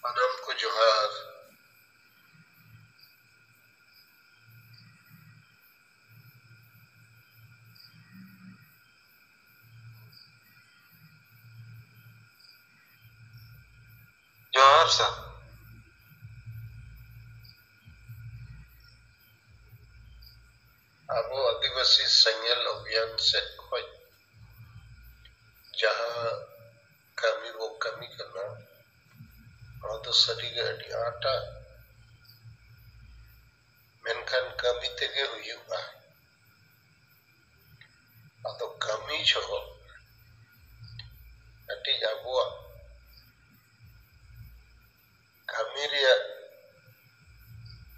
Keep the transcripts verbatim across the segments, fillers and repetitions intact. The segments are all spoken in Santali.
ᱥᱟᱱᱟᱢ ᱠᱚ ᱡᱚᱦᱟᱨ᱾ ᱡᱚᱦᱟᱨ ᱥᱟᱨ᱾ ᱟᱵᱚ ᱟᱹᱫᱤᱵᱟᱹᱥᱤ ᱥᱮᱸᱜᱮᱞ ᱚᱵᱷᱤᱭᱟᱱ ᱥᱮᱫ ᱠᱷᱚᱱ ᱡᱟᱦᱟᱸ ᱠᱟᱹᱢᱤ ᱵᱚ ᱠᱟᱹᱢᱤ ᱠᱟᱱᱟ, ᱱᱚᱣᱟ ᱫᱚ ᱥᱟᱹᱨᱤᱜᱮ ᱟᱹᱰᱤ ᱟᱸᱴᱟ, ᱢᱮᱱᱠᱷᱟᱱ ᱠᱟᱹᱢᱤ ᱛᱮᱜᱮ ᱦᱩᱭᱩᱜᱼᱟ᱾ ᱟᱫᱚ ᱠᱟᱹᱢᱤ ᱡᱚᱦᱚᱜ ᱠᱟᱹᱴᱤᱡ ᱟᱵᱚᱣᱟᱜ ᱠᱟᱹᱢᱤ ᱨᱮᱭᱟᱜ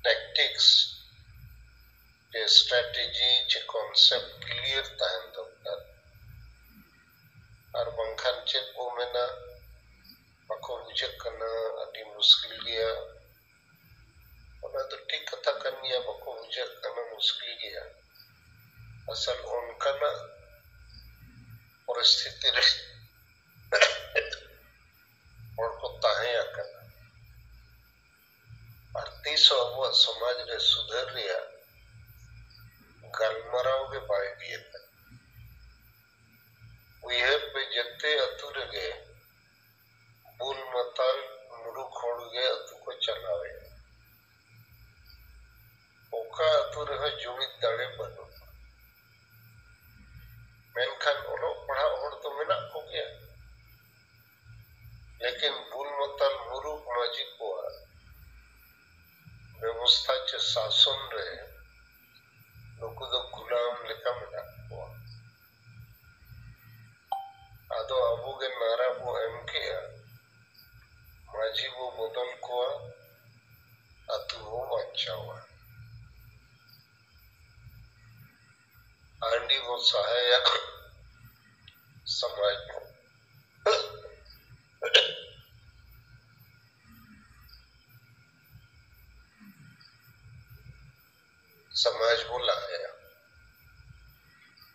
ᱴᱮᱠᱴᱤᱠᱥ ᱥᱮ ᱥᱴᱨᱟᱴᱮᱡᱤ ᱥᱮ ᱠᱚᱱᱥᱮᱯᱴ ᱠᱞᱤᱭᱟᱨ ᱛᱟᱦᱮᱱ ᱫᱚᱨᱠᱟᱨ᱾ ᱟᱨ ᱵᱟᱝᱠᱷᱟᱱ ᱪᱮᱫ ᱵᱚ ᱢᱮᱱᱟ, ᱵᱟᱠᱚ ᱵᱩᱡᱷᱟᱹᱜ ᱠᱟᱱᱟ, ᱟᱹᱰᱤ ᱢᱩᱥᱠᱤᱞ ᱜᱮᱭᱟ᱾ ᱚᱱᱟ ᱫᱚ ᱴᱷᱤᱠ ᱠᱟᱛᱷᱟ ᱠᱟᱱ ᱜᱮᱭᱟ, ᱵᱟᱠᱚ ᱵᱩᱡᱷᱟᱹᱜ ᱠᱟᱱᱟ, ᱢᱩᱥᱠᱤᱞ ᱜᱮᱭᱟ᱾ ᱟᱥᱚᱞ ᱚᱱᱠᱟᱱᱟᱜ ᱯᱚᱨᱤᱥᱛᱷᱤᱛᱤ ᱨᱮ ᱦᱚᱲ ᱠᱚ ᱛᱟᱦᱮᱸ ᱟᱠᱟᱱᱟ᱾ ᱟᱨ ᱛᱤᱥ ᱦᱚᱸ ᱟᱵᱚᱣᱟᱜ ᱥᱚᱢᱟᱡᱽ ᱨᱮ ᱥᱩᱫᱷᱟᱹᱨ ᱨᱮᱭᱟᱜ ᱜᱟᱞᱢᱟᱨᱟᱣ ᱜᱮ ᱵᱟᱭ ᱦᱩᱭ ᱟᱠᱟᱱᱟ᱾ ᱩᱭᱦᱟᱹᱨ ᱯᱮ, ᱡᱮᱛᱮ ᱟᱹᱛᱩ ᱨᱮᱜᱮ ᱵᱩᱞ ᱢᱟᱛᱟᱞ ᱢᱩᱨᱩᱠ ᱦᱚᱲ ᱜᱮ ᱟᱹᱛᱩ ᱠᱚ ᱪᱟᱞᱟᱣᱮᱫᱼᱟ᱾ ᱚᱠᱟ ᱟᱹᱛᱩ ᱨᱮᱦᱚᱸ ᱡᱩᱢᱤᱫ ᱫᱟᱲᱮ ᱵᱟᱹᱱᱩᱜᱼᱟ᱾ ᱢᱮᱱᱠᱷᱟᱱ ᱚᱞᱚᱜ ᱯᱟᱲᱦᱟᱜ ᱦᱚᱲ ᱫᱚ ᱢᱮᱱᱟᱜ ᱠᱚᱜᱮᱭᱟ᱾ ᱞᱮᱠᱤᱱ ᱵᱩᱞ ᱢᱟᱛᱟᱞ ᱢᱩᱨᱩᱠ ᱢᱟᱹᱡᱷᱤ ᱠᱚᱣᱟᱜ ᱵᱮᱵᱚᱥᱛᱷᱟ ᱪᱮ ᱥᱟᱥᱚᱱ ᱨᱮ ᱱᱩᱠᱩ ᱫᱚ ᱜᱩᱞᱟᱢ ᱞᱮᱠᱟ ᱢᱮᱱᱟᱜ ᱠᱚᱣᱟ᱾ ᱟᱫᱚ ᱟᱵᱚ ᱜᱮ ᱱᱟᱨᱟ ᱵᱚ ᱮᱢ ᱠᱮᱜᱼᱟ, ᱢᱟᱹᱡᱷᱤ ᱵᱚ ᱵᱚᱫᱚᱞ ᱠᱚᱣᱟ, ᱟᱹᱛᱩ ᱵᱚ ᱵᱟᱧᱪᱟᱣᱟ᱾ ᱦᱟᱺᱰᱤ ᱵᱚ ᱥᱟᱦᱟᱭᱟ, ᱥᱚᱢᱟᱡᱽ ᱵᱚ ᱥᱚᱢᱟᱡᱽ ᱵᱚ ᱞᱟᱦᱟᱭᱟ᱾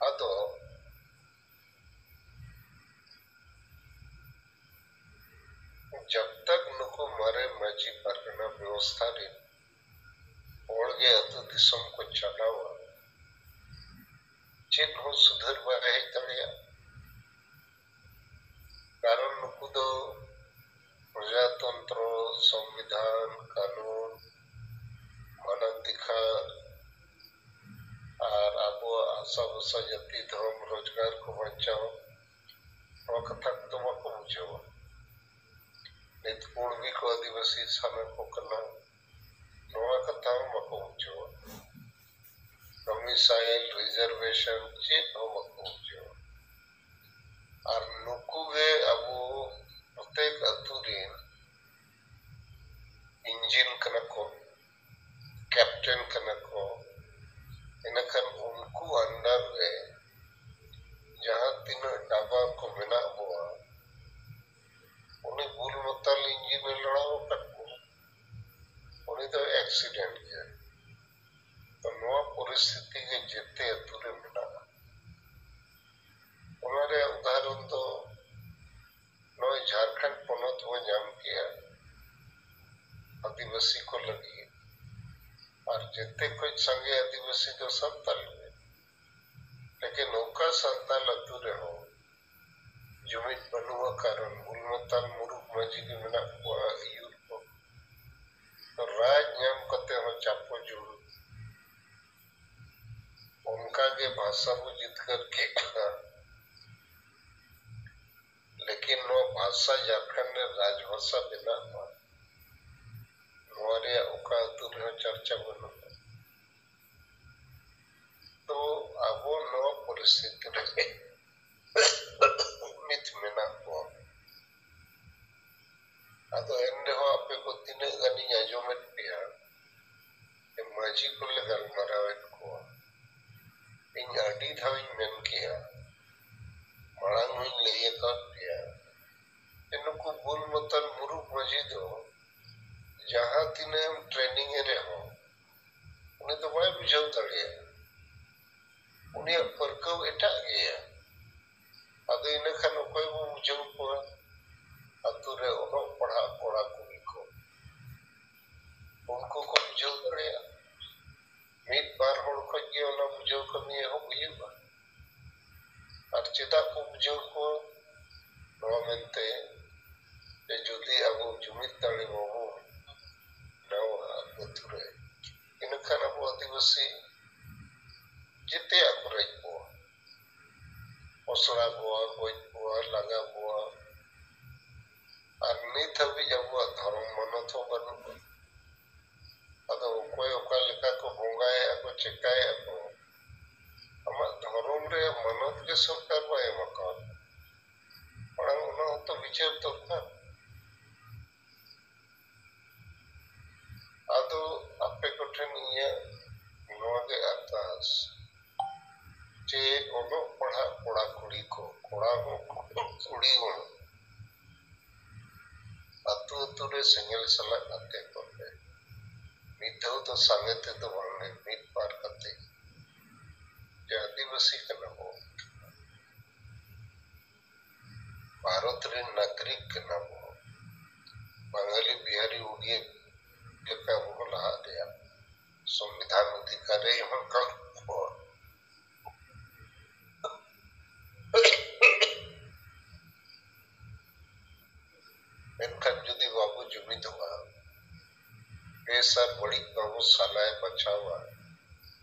ᱟᱫᱚ ᱡᱟᱵ ᱛᱟᱠ ᱱᱩᱠᱩ ᱢᱟᱹᱡᱷᱤ ᱯᱟᱨᱜᱟᱱᱟ ᱵᱮᱵᱚᱥᱛᱷᱟ ᱨᱮᱱ ᱦᱚᱲ ᱜᱮ ᱟᱹᱛᱩ ᱫᱤᱥᱚᱢ ᱠᱚ ᱪᱟᱞᱟᱣᱟ, ᱪᱮᱫ ᱦᱚᱸ ᱥᱩᱫᱷᱟᱹᱨ ᱵᱟᱭ ᱦᱮᱡ ᱫᱟᱲᱮᱭᱟᱜᱼᱟ᱾ ᱠᱟᱨᱚᱱ ᱱᱩᱠᱩ ᱫᱚ ᱯᱨᱚᱡᱟᱛᱚᱱᱛᱨᱚ, ᱥᱚᱝᱵᱤᱫᱷᱟᱱ, ᱠᱟᱹᱱᱩᱱ, ᱢᱟᱱᱟᱣ ᱫᱤᱠᱷᱟ ᱟᱨ ᱟᱵᱚᱣᱟᱜ ᱦᱟᱥᱟ ᱵᱷᱟᱥᱟ, ᱡᱟᱹᱛᱤ, ᱫᱷᱚᱨᱚᱢ, ᱨᱳᱡᱽᱜᱟᱨ ᱠᱚ ᱵᱟᱧᱪᱟᱣ, ᱱᱚᱣᱟ ᱠᱟᱛᱷᱟ ᱠᱚᱫᱚ ᱵᱟᱠᱚ ᱵᱩᱡᱷᱟᱹᱣᱟ᱾ ᱱᱤᱛ ᱠᱩᱲᱢᱤ ᱠᱚ ᱟᱹᱫᱤᱵᱟᱹᱥᱤ ᱥᱟᱱᱟ ᱠᱚ ᱠᱟᱱᱟ, ᱱᱚᱣᱟ ᱠᱟᱛᱷᱟ ᱦᱚᱸ ᱵᱟᱠᱚ ᱵᱩᱡᱷᱟᱹᱣᱟ᱾ ᱰᱚᱢᱤᱥᱟᱭᱤᱞ, ᱨᱤᱡᱟᱨᱵᱷᱮᱥᱚᱱ ᱪᱮᱫ ᱦᱚᱸ ᱵᱟᱠᱚ ᱵᱩᱡᱷᱟᱹᱣᱟ᱾ ᱟᱨ ᱱᱩᱠᱩ ᱜᱮ ᱟᱵᱚ ᱯᱨᱚᱛᱮᱠ ᱟᱹᱛᱩ ᱨᱮᱱ ᱤᱧᱡᱤᱱ ᱠᱟᱱᱟ ᱠᱚ, ᱠᱮᱯᱴᱮᱱ ᱠᱟᱱᱟ ᱠᱚ᱾ ᱤᱱᱟᱹᱠᱷᱟᱱ ᱩᱱᱠᱩ under ᱨᱮ ᱡᱟᱦᱟᱸ ᱛᱤᱱᱟᱹᱜ ᱰᱟᱵᱟ ᱠᱚ ᱢᱮᱱᱟᱜ ᱵᱚᱣᱟ, ᱩᱱᱤ ᱵᱩᱞ ᱢᱟᱛᱟᱞ ᱤᱧᱡᱤᱱ ᱮ ᱞᱟᱲᱟᱣ ᱟᱠᱟᱫ ᱠᱚᱣᱟ, ᱩᱱᱤ ᱫᱚ ᱮᱠᱥᱤᱰᱮᱱᱴ ᱜᱮᱭᱟ᱾ ᱛᱚ ᱱᱚᱣᱟ ᱯᱚᱨᱤᱥᱛᱷᱤᱛᱤ ᱜᱮ ᱡᱮᱛᱮ ᱟᱹᱛᱩ ᱨᱮ ᱢᱮᱱᱟᱜᱼᱟ᱾ ᱚᱱᱟ ᱨᱮᱭᱟᱜ ᱩᱫᱟᱦᱚᱨᱚᱱ ᱫᱚ ᱱᱚᱜᱼᱚᱭ ᱡᱷᱟᱲᱠᱷᱚᱸᱰ ᱯᱚᱱᱚᱛ ᱵᱚ ᱧᱟᱢ ᱠᱮᱜᱼᱟ ᱟᱹᱫᱤᱵᱟᱹᱥᱤ ᱠᱚ ᱞᱟᱹᱜᱤᱫ, ᱟᱨ ᱡᱮᱛᱮ ᱠᱷᱚᱱ ᱥᱟᱸᱜᱮ ᱟᱹᱫᱤᱵᱟᱹᱥᱤ ᱫᱚ ᱥᱟᱱᱛᱟᱲ ᱜᱮ᱾ ᱞᱮᱠᱤᱱ ᱚᱠᱟ ᱥᱟᱱᱛᱟᱲ ᱟᱹᱛᱩ ᱨᱮᱦᱚᱸ ᱡᱩᱢᱤᱫ ᱵᱟᱹᱱᱩᱜᱼᱟ, ᱠᱟᱨᱚᱱ ᱵᱩᱞ ᱢᱟᱛᱟᱞ ᱢᱩᱨᱩᱠ ᱢᱟᱹᱡᱷᱤ ᱜᱮ ᱢᱮᱱᱟᱜ ᱠᱚᱣᱟ ᱟᱹᱭᱩᱨ ᱠᱚ᱾ ᱛᱚ ᱨᱟᱡᱽ ᱧᱟᱢ ᱠᱟᱛᱮ ᱦᱚᱸ ᱪᱟᱯᱚ ᱡᱩᱲᱩ᱾ ᱚᱱᱠᱟ ᱜᱮ ᱵᱷᱟᱥᱟ ᱵᱚ ᱡᱤᱛᱠᱟᱹᱨ ᱠᱮᱫᱼᱟ᱾ ᱞᱮᱠᱤᱱ ᱱᱚᱣᱟ ᱵᱷᱟᱥᱟ ᱡᱷᱟᱲᱠᱷᱚᱸᱰ ᱨᱮ ᱨᱟᱡᱽ ᱵᱷᱟᱥᱟ ᱵᱮᱱᱟᱜ ᱢᱟ, ᱱᱚᱣᱟ ᱨᱮᱭᱟᱜ ᱚᱠᱟ ᱟᱹᱛᱩ ᱨᱮᱦᱚᱸ ᱪᱟᱨᱪᱟ ᱵᱟᱹᱱᱩᱜᱼᱟ᱾ ᱛᱚ ᱟᱵᱚ ᱱᱚᱣᱟ ᱯᱚᱨᱤᱥᱛᱷᱤᱛᱤ ᱨᱮ ᱢᱤᱫ ᱢᱮᱱᱟᱜ ᱵᱚᱱ᱾ ᱟᱫᱚ ᱮᱱ ᱨᱮᱦᱚᱸ ᱟᱯᱮ ᱠᱚ ᱛᱤᱱᱟᱹᱜ ᱜᱟᱱᱤᱧ ᱟᱸᱡᱚᱢᱮᱫ ᱯᱮᱭᱟ, ᱡᱮ ᱢᱟᱹᱡᱷᱤ ᱠᱚᱞᱮ ᱜᱟᱞᱢᱟᱨᱟᱣᱮᱫ ᱠᱚᱣᱟ᱾ ᱤᱧ ᱟᱹᱰᱤ ᱫᱷᱟᱣ ᱤᱧ ᱢᱮᱱ ᱠᱮᱜᱼᱟ, ᱢᱟᱲᱟᱝ ᱦᱚᱸᱧ ᱞᱟᱹᱭ ᱟᱠᱟᱫ ᱯᱮᱭᱟ, ᱡᱮ ᱱᱩᱠᱩ ᱵᱩᱞ ᱢᱟᱛᱟᱞ ᱢᱩᱨᱩᱠ ᱢᱟᱹᱡᱷᱤ ᱫᱚ ᱡᱟᱦᱟᱸ ᱛᱤᱱᱟᱹᱜ ᱮᱢ training ᱮ ᱨᱮᱦᱚᱸ, ᱩᱱᱤ ᱫᱚ ᱵᱟᱭ ᱵᱩᱡᱷᱟᱹᱣ ᱫᱟᱲᱮᱭᱟᱜᱼᱟ᱾ ᱩᱱᱤᱭᱟᱜ ᱯᱟᱹᱨᱠᱟᱹᱣ ᱮᱴᱟᱜ ᱜᱮᱭᱟ᱾ ᱟᱫᱚ ᱤᱱᱟᱹ ᱠᱷᱟᱱ ᱚᱠᱚᱭ ᱵᱚ ᱵᱩᱡᱷᱟᱹᱣ ᱠᱚᱣᱟ? ᱟᱛᱳ ᱨᱮ ᱚᱞᱚᱜ ᱯᱟᱲᱦᱟᱜ ᱠᱚᱲᱟ ᱠᱩᱲᱤ ᱠᱚ᱾ ᱡᱩᱢᱤᱫ ᱫᱟᱲᱮ ᱵᱟᱵᱚ ᱵᱮᱱᱟᱣᱟ ᱟᱹᱛᱩ ᱨᱮ, ᱤᱱᱟᱹᱠᱷᱟᱱ ᱟᱵᱚ ᱟᱹᱫᱤᱵᱟᱹᱥᱤ ᱡᱮᱛᱮᱭᱟᱜ ᱠᱚ ᱨᱮᱡ ᱵᱚᱣᱟ, ᱯᱚᱥᱲᱟ ᱵᱚᱣᱟ, ᱜᱚᱡ ᱵᱚᱣᱟ, ᱞᱟᱜᱟ ᱵᱚᱣᱟ᱾ ᱟᱨ ᱱᱤᱛ ᱦᱟᱹᱵᱤᱡ ᱟᱵᱚᱣᱟᱜ ᱫᱷᱚᱨᱚᱢ ᱢᱟᱱᱚᱛ ᱦᱚᱸ ᱵᱟᱹᱱᱩᱜᱼᱟ᱾ ᱟᱫᱚ ᱚᱠᱚᱭ ᱚᱠᱟ ᱞᱮᱠᱟ ᱠᱚ ᱵᱚᱸᱜᱟᱭᱮᱫᱼᱟ ᱠᱚ, ᱪᱮᱠᱟᱭᱮᱫᱼᱟ ᱠᱚ, ᱟᱢᱟᱜ ᱫᱷᱚᱨᱚᱢ ᱨᱮᱭᱟᱜ ᱢᱟᱱᱚᱛ ᱜᱮ ᱥᱚᱨᱠᱟᱨ ᱵᱟᱭ ᱮᱢ ᱟᱠᱟᱣᱟᱫ᱾ ᱢᱟᱲᱟᱝ ᱚᱱᱟ ᱦᱚᱸᱛᱚ ᱵᱤᱪᱟᱹᱨ ᱫᱚᱨᱠᱟᱨ᱾ ᱟᱫᱚ ᱟᱯᱮ ᱠᱚᱴᱷᱮᱱ ᱤᱧᱟᱹᱜ ᱱᱚᱣᱟ ᱜᱮ ᱟᱨᱫᱟᱥ, ᱡᱮ ᱚᱞᱚᱜ ᱯᱟᱲᱦᱟᱜ ᱠᱚᱲᱟ ᱠᱩᱲᱤ ᱠᱚ, ᱠᱚᱲᱟ ᱦᱚᱸ ᱠᱩᱲᱤ ᱦᱚᱸ, ᱟᱹᱛᱩ ᱟᱹᱛᱩ ᱨᱮ ᱥᱮᱸᱜᱮᱞ ᱥᱟᱞᱟᱜ ᱜᱟᱛᱮ ᱠᱚᱯᱮ᱾ ᱢᱤᱫ ᱫᱷᱟᱣ ᱫᱚ ᱥᱟᱸᱜᱮ ᱛᱮᱫᱚ ᱵᱟᱝ, ᱢᱤᱫ ᱵᱟᱨ ᱠᱟᱛᱮ᱾ ᱡᱮ ᱟᱹᱫᱤᱵᱟᱹᱥᱤ ᱠᱟᱱᱟ ᱵᱚ, ᱵᱷᱟᱨᱚᱛ ᱨᱮᱱ ᱱᱟᱜᱚᱨᱤᱠ ᱠᱟᱱᱟ ᱵᱚ, ᱵᱟᱝᱟᱞᱤ, ᱵᱤᱦᱟᱨᱤ, ᱩᱲᱤᱭᱟ ᱞᱮᱠᱟ ᱵᱚ ᱞᱟᱦᱟᱜ ᱨᱮᱭᱟᱜ ᱥᱚᱝᱵᱤᱫᱷᱟᱱ ᱚᱫᱷᱤᱠᱟᱨ ᱮ ᱮᱢ ᱟᱠᱟᱫ ᱵᱚ᱾ ᱢᱮᱱᱠᱷᱟᱱ ᱡᱩᱫᱤ ᱵᱟᱵᱚ ᱡᱩᱢᱤᱫᱚᱜᱼᱟ, ᱵᱮᱥ ᱟᱨ ᱵᱟᱹᱲᱤᱡ ᱵᱟᱵᱚ ᱥᱟᱞᱟᱭ ᱵᱟᱪᱷᱟᱣᱟ,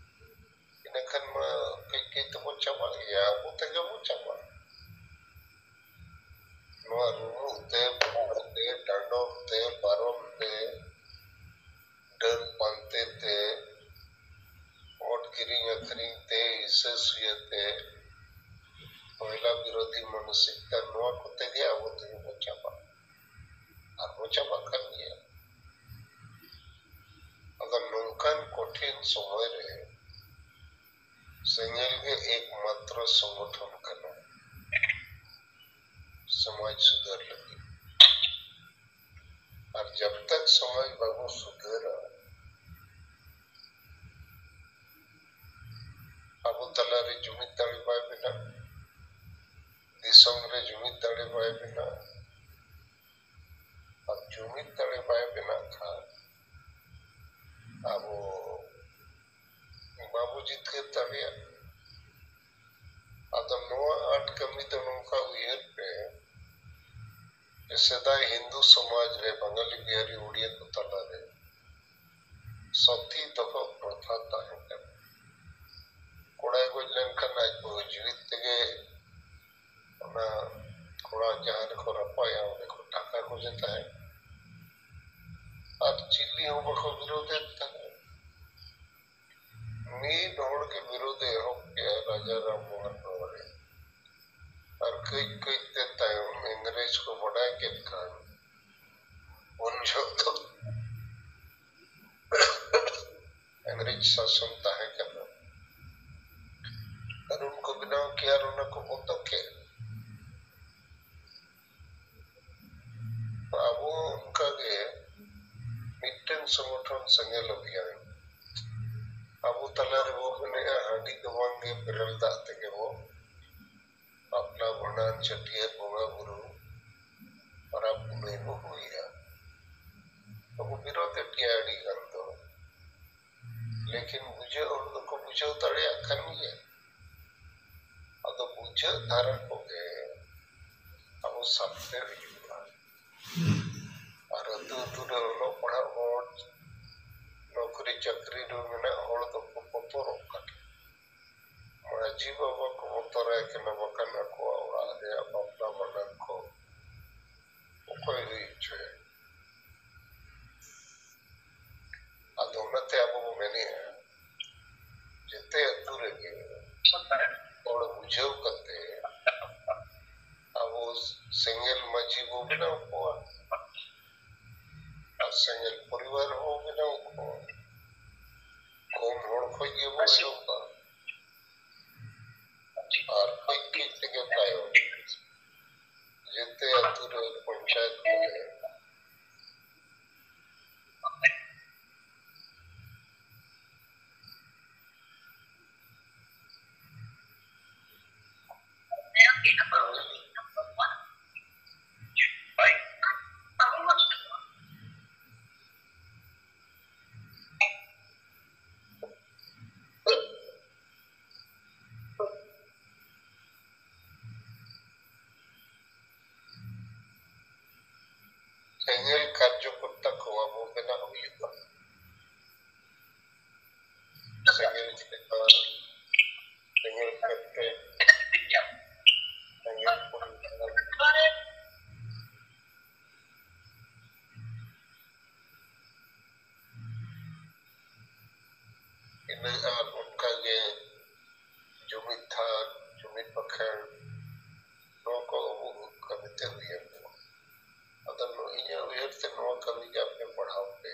ᱤᱱᱟᱹᱠᱷᱟᱱ ᱢᱟ ᱠᱟᱹᱡ ᱠᱟᱹᱡ ᱛᱮᱵᱚ ᱪᱟᱵᱟᱜ ᱜᱮᱭᱟ, ᱟᱵᱚ ᱛᱮᱜᱮ ᱵᱚ ᱪᱟᱵᱟᱜᱼᱟ᱾ ᱱᱚᱣᱟ ᱨᱩᱢᱩᱜ ᱛᱮ, ᱵᱩᱵᱩᱜ ᱛᱮ, ᱰᱟᱸᱰᱚᱢ ᱛᱮ, ᱯᱟᱨᱚᱢ ᱛᱮ, ᱰᱟᱹᱱ ᱯᱟᱱᱛᱮ ᱛᱮ, ᱵᱷᱳᱴ ᱠᱤᱨᱤᱧ ᱟᱹᱠᱷᱨᱤᱧ ᱛᱮ, ᱦᱤᱥᱟᱹ ᱥᱩᱭᱟᱹ ᱛᱮ, ᱢᱚᱦᱤᱞᱟ ᱵᱤᱨᱳᱫᱷᱤ ᱢᱟᱱᱚᱥᱤᱠᱛᱟ, ᱱᱚᱣᱟ ᱠᱚᱛᱮ ᱜᱮ ᱟᱵᱚ ᱛᱮᱜᱮ ᱵᱚ ᱪᱟᱵᱟᱜᱼᱟ᱾ ᱟᱨ ᱵᱚ ᱪᱟᱵᱟᱜ ᱠᱟᱱ ᱜᱮᱭᱟ᱾ ᱟᱫᱚ ᱱᱚᱝᱠᱟᱱ ᱠᱚᱴᱷᱤᱱ ᱥᱚᱢᱚᱭ ᱨᱮ ᱥᱮᱸᱜᱮᱞ ᱜᱮ ᱮᱠᱢᱟᱛᱨᱚ ᱥᱚᱝᱜᱚᱴᱷᱚᱱ ᱠᱟᱱᱟ ᱥᱚᱢᱟᱡᱽ ᱥᱩᱫᱷᱟᱹᱨ ᱞᱟᱹᱜᱤᱫ᱾ ᱟᱨ ᱡᱟᱵ ᱛᱟᱠ ᱥᱚᱢᱟᱡᱽ ᱵᱟᱵᱚ ᱥᱩᱫᱷᱟᱹᱨᱟ, ᱟᱵᱚ ᱛᱟᱞᱟᱨᱮ ᱡᱩᱢᱤᱫ ᱫᱟᱲᱮ ᱵᱟᱭ ᱵᱮᱱᱟᱜᱼᱟ, ᱫᱤᱥᱚᱢ ᱨᱮ ᱡᱩᱢᱤᱫ ᱫᱟᱲᱮ ᱵᱟᱭ ᱵᱮᱱᱟᱜᱼᱟ᱾ ᱟᱨ ᱡᱩᱢᱤᱫ ᱫᱟᱲᱮ ᱵᱟᱭ ᱵᱮᱱᱟᱜ ᱠᱷᱟᱱ ᱟᱵᱚ ᱵᱟᱵᱚ ᱡᱤᱛᱠᱟᱹᱨ ᱫᱟᱲᱮᱭᱟᱜᱼᱟ᱾ ᱟᱫᱚ ᱱᱚᱣᱟ ᱟᱸᱴ ᱠᱟᱹᱢᱤ ᱫᱚ ᱱᱚᱝᱠᱟ ᱩᱭᱦᱟᱹᱨ ᱯᱮ, ᱥᱮᱫᱟᱭ ᱦᱤᱱᱫᱩ ᱥᱚᱢᱟᱡᱽ ᱨᱮ ᱵᱟᱝᱟᱞᱤ ᱵᱤᱦᱟᱨᱤ ᱩᱲᱤᱭᱟ ᱠᱚ ᱛᱟᱞᱟᱨᱮ ᱥᱚᱛᱤ ᱫᱚᱦᱚ ᱯᱨᱚᱛᱷᱟ ᱛᱟᱦᱮᱸ ᱠᱟᱱᱟ᱾ ᱠᱚᱲᱟᱭ ᱜᱚᱡ ᱞᱮᱱᱠᱷᱟᱱ ᱟᱡ ᱵᱟᱹᱦᱩ ᱡᱤᱣᱤᱫ ᱛᱮᱜᱮ ᱚᱱᱟ ᱠᱚᱲᱟ ᱡᱟᱦᱟᱸ ᱨᱮᱠᱚ ᱨᱟᱯᱟᱜᱼᱟ ᱚᱸᱰᱮ ᱠᱚ ᱫᱟᱠᱟ ᱠᱚ ᱡᱚᱛᱟᱭᱟ᱾ ᱟᱨ ᱪᱤᱞᱤ ᱦᱚᱸ ᱵᱟᱠᱚ ᱵᱤᱨᱳᱫᱮᱫ ᱛᱟᱦᱮᱸᱫ᱾ ᱢᱤᱫ ᱦᱚᱲ ᱜᱮ ᱵᱤᱨᱳᱫ ᱮ ᱮᱦᱚᱵ ᱠᱮᱜᱼᱟ, ᱨᱟᱡᱟ ᱨᱟᱢ ᱢᱳᱦᱚᱱ ᱨᱚᱭ᱾ ᱟᱨ ᱠᱟᱹᱡ ᱠᱟᱹᱡ ᱛᱮ ᱛᱟᱭᱚᱢ ᱤᱝᱨᱮᱡᱽ ᱠᱚ ᱵᱟᱰᱟᱭ ᱠᱮᱫ ᱠᱷᱟᱱ ᱩᱱ ᱡᱚᱦᱚᱜ ᱫᱚ ᱤᱝᱨᱮᱡᱽ ᱥᱟᱥᱚᱱ ᱛᱟᱦᱮᱸ ᱠᱟᱱᱟ᱾ ᱟᱨ ᱩᱱᱠᱩ ᱵᱮᱱᱟᱣ ᱠᱮᱜᱼᱟ ᱟᱨ ᱚᱱᱟ ᱠᱚ ᱵᱚᱱᱫᱚ ᱠᱮᱫ᱾ ᱟᱵᱚ ᱚᱱᱠᱟᱜᱮ ᱢᱤᱫᱴᱮᱱ ᱥᱚᱝᱜᱚᱴᱷᱚᱱ ᱥᱮᱸᱜᱮᱞ ᱚᱵᱷᱤᱭᱟᱱ᱾ ᱟᱵᱚ ᱛᱟᱞᱟ ᱨᱮᱵᱚ ᱢᱮᱱᱮᱜᱼᱟ, ᱦᱟᱺᱰᱤ ᱫᱚ ᱵᱟᱝᱜᱮ, ᱵᱮᱨᱮᱞ ᱫᱟᱜ ᱛᱮᱜᱮ ᱵᱚ ᱵᱟᱯᱞᱟ, ᱵᱷᱟᱸᱰᱟᱱ, ᱪᱷᱟᱹᱴᱭᱟᱹᱨ, ᱵᱚᱸᱜᱟ ᱵᱩᱨᱩ, ᱯᱚᱨᱚᱵᱽ ᱯᱩᱱᱟᱹᱭ ᱵᱚ ᱦᱩᱭᱟ᱾ ᱟᱵᱚ ᱵᱤᱨᱳᱫᱮᱫ ᱜᱮᱭᱟ ᱟᱹᱰᱤ ᱜᱟᱱ ᱫᱚ, ᱞᱮᱠᱤᱱ ᱵᱩᱡᱷᱟᱹᱣ ᱦᱚᱲ ᱫᱚᱠᱚ ᱵᱩᱡᱷᱟᱹᱣ ᱫᱟᱲᱮᱭᱟᱜ ᱠᱟᱱ ᱜᱮᱭᱟ᱾ ᱟᱫᱚ ᱵᱩᱡᱷᱟᱹᱜ ᱫᱷᱟᱨᱟ ᱠᱚᱜᱮ ᱟᱵᱚ ᱥᱟᱵᱛᱮ ᱦᱩᱭᱩᱜᱼᱟ᱾ ᱟᱨ ᱟᱹᱛᱩ ᱟᱹᱛᱩ ᱨᱮ ᱚᱞᱚᱜ ᱯᱟᱲᱦᱟᱜ ᱦᱚᱲ, ᱱᱚᱠᱨᱤ ᱪᱟᱹᱠᱨᱤ ᱨᱮ ᱢᱮᱱᱟᱜ ᱦᱚᱲ ᱫᱚᱠᱚ ᱵᱚᱛᱚᱨᱚᱜ ᱠᱟᱱᱟ᱾ ᱢᱟᱹᱡᱷᱤ ᱵᱟᱵᱟ ᱠᱚ ᱵᱚᱛᱚᱨᱟᱭ ᱠᱟᱱᱟ, ᱵᱟᱠᱷᱟᱱ ᱟᱠᱚᱣᱟᱜ ᱚᱲᱟᱜ ᱨᱮᱭᱟᱜ ᱵᱟᱯᱞᱟ ᱵᱷᱟᱸᱰᱟᱱ ᱠᱚ ᱚᱠᱚᱭ ᱦᱩᱭ ᱦᱚᱪᱚᱭᱟ? ᱟᱫᱚ ᱚᱱᱟᱛᱮ ᱟᱵᱚ ᱵᱚ ᱢᱮᱱᱮᱜᱼᱟ, ᱡᱮᱛᱮ ᱟᱹᱛᱩ ᱨᱮᱜᱮ ᱦᱚᱲ ᱵᱩᱡᱷᱟᱹᱣ ᱠᱟᱛᱮ ᱟᱵᱚ ᱥᱮᱸᱜᱮᱞ ᱢᱟᱹᱡᱷᱤ ᱵᱚ ᱵᱮᱱᱟᱣ ᱠᱚᱣᱟ ᱟᱨ ᱥᱮᱸᱜᱮᱞ ᱯᱚᱨᱤᱵᱟᱨ ᱦᱚᱸ ᱵᱚ ᱵᱮᱱᱟᱣ ᱠᱚᱣᱟ᱾ ᱠᱚᱢ ᱦᱚᱲ ᱠᱷᱚᱡ ᱜᱮᱵᱚ ᱮᱦᱚᱵᱟ ᱟᱨ ᱠᱟᱹᱡ ᱠᱟᱹᱡ ᱛᱮᱜᱮ ᱛᱟᱭᱚᱢ ᱡᱮᱛᱮ ᱟᱹᱛᱩ ᱨᱮ ᱯᱚᱧᱪᱟᱭᱮᱛ ᱠᱚᱨᱮ ᱟᱨ ᱚᱱᱠᱟᱜᱮ ᱡᱩᱢᱤᱫ ᱛᱷᱟᱱ, ᱡᱩᱢᱤᱫ ᱵᱟᱠᱷᱮᱲ, ᱱᱚᱣᱟ ᱠᱚ ᱟᱵᱚ ᱠᱟᱹᱢᱤᱛᱮ ᱦᱩᱭ ᱟᱵᱚᱱᱟ᱾ ᱟᱫᱚ ᱱᱚᱣᱟ ᱤᱧᱟᱹᱜ ᱩᱭᱦᱟᱹᱨ ᱛᱮ ᱱᱚᱣᱟ ᱠᱟᱹᱢᱤ ᱜᱮ ᱟᱯᱮ ᱵᱟᱲᱦᱟᱣ ᱯᱮ᱾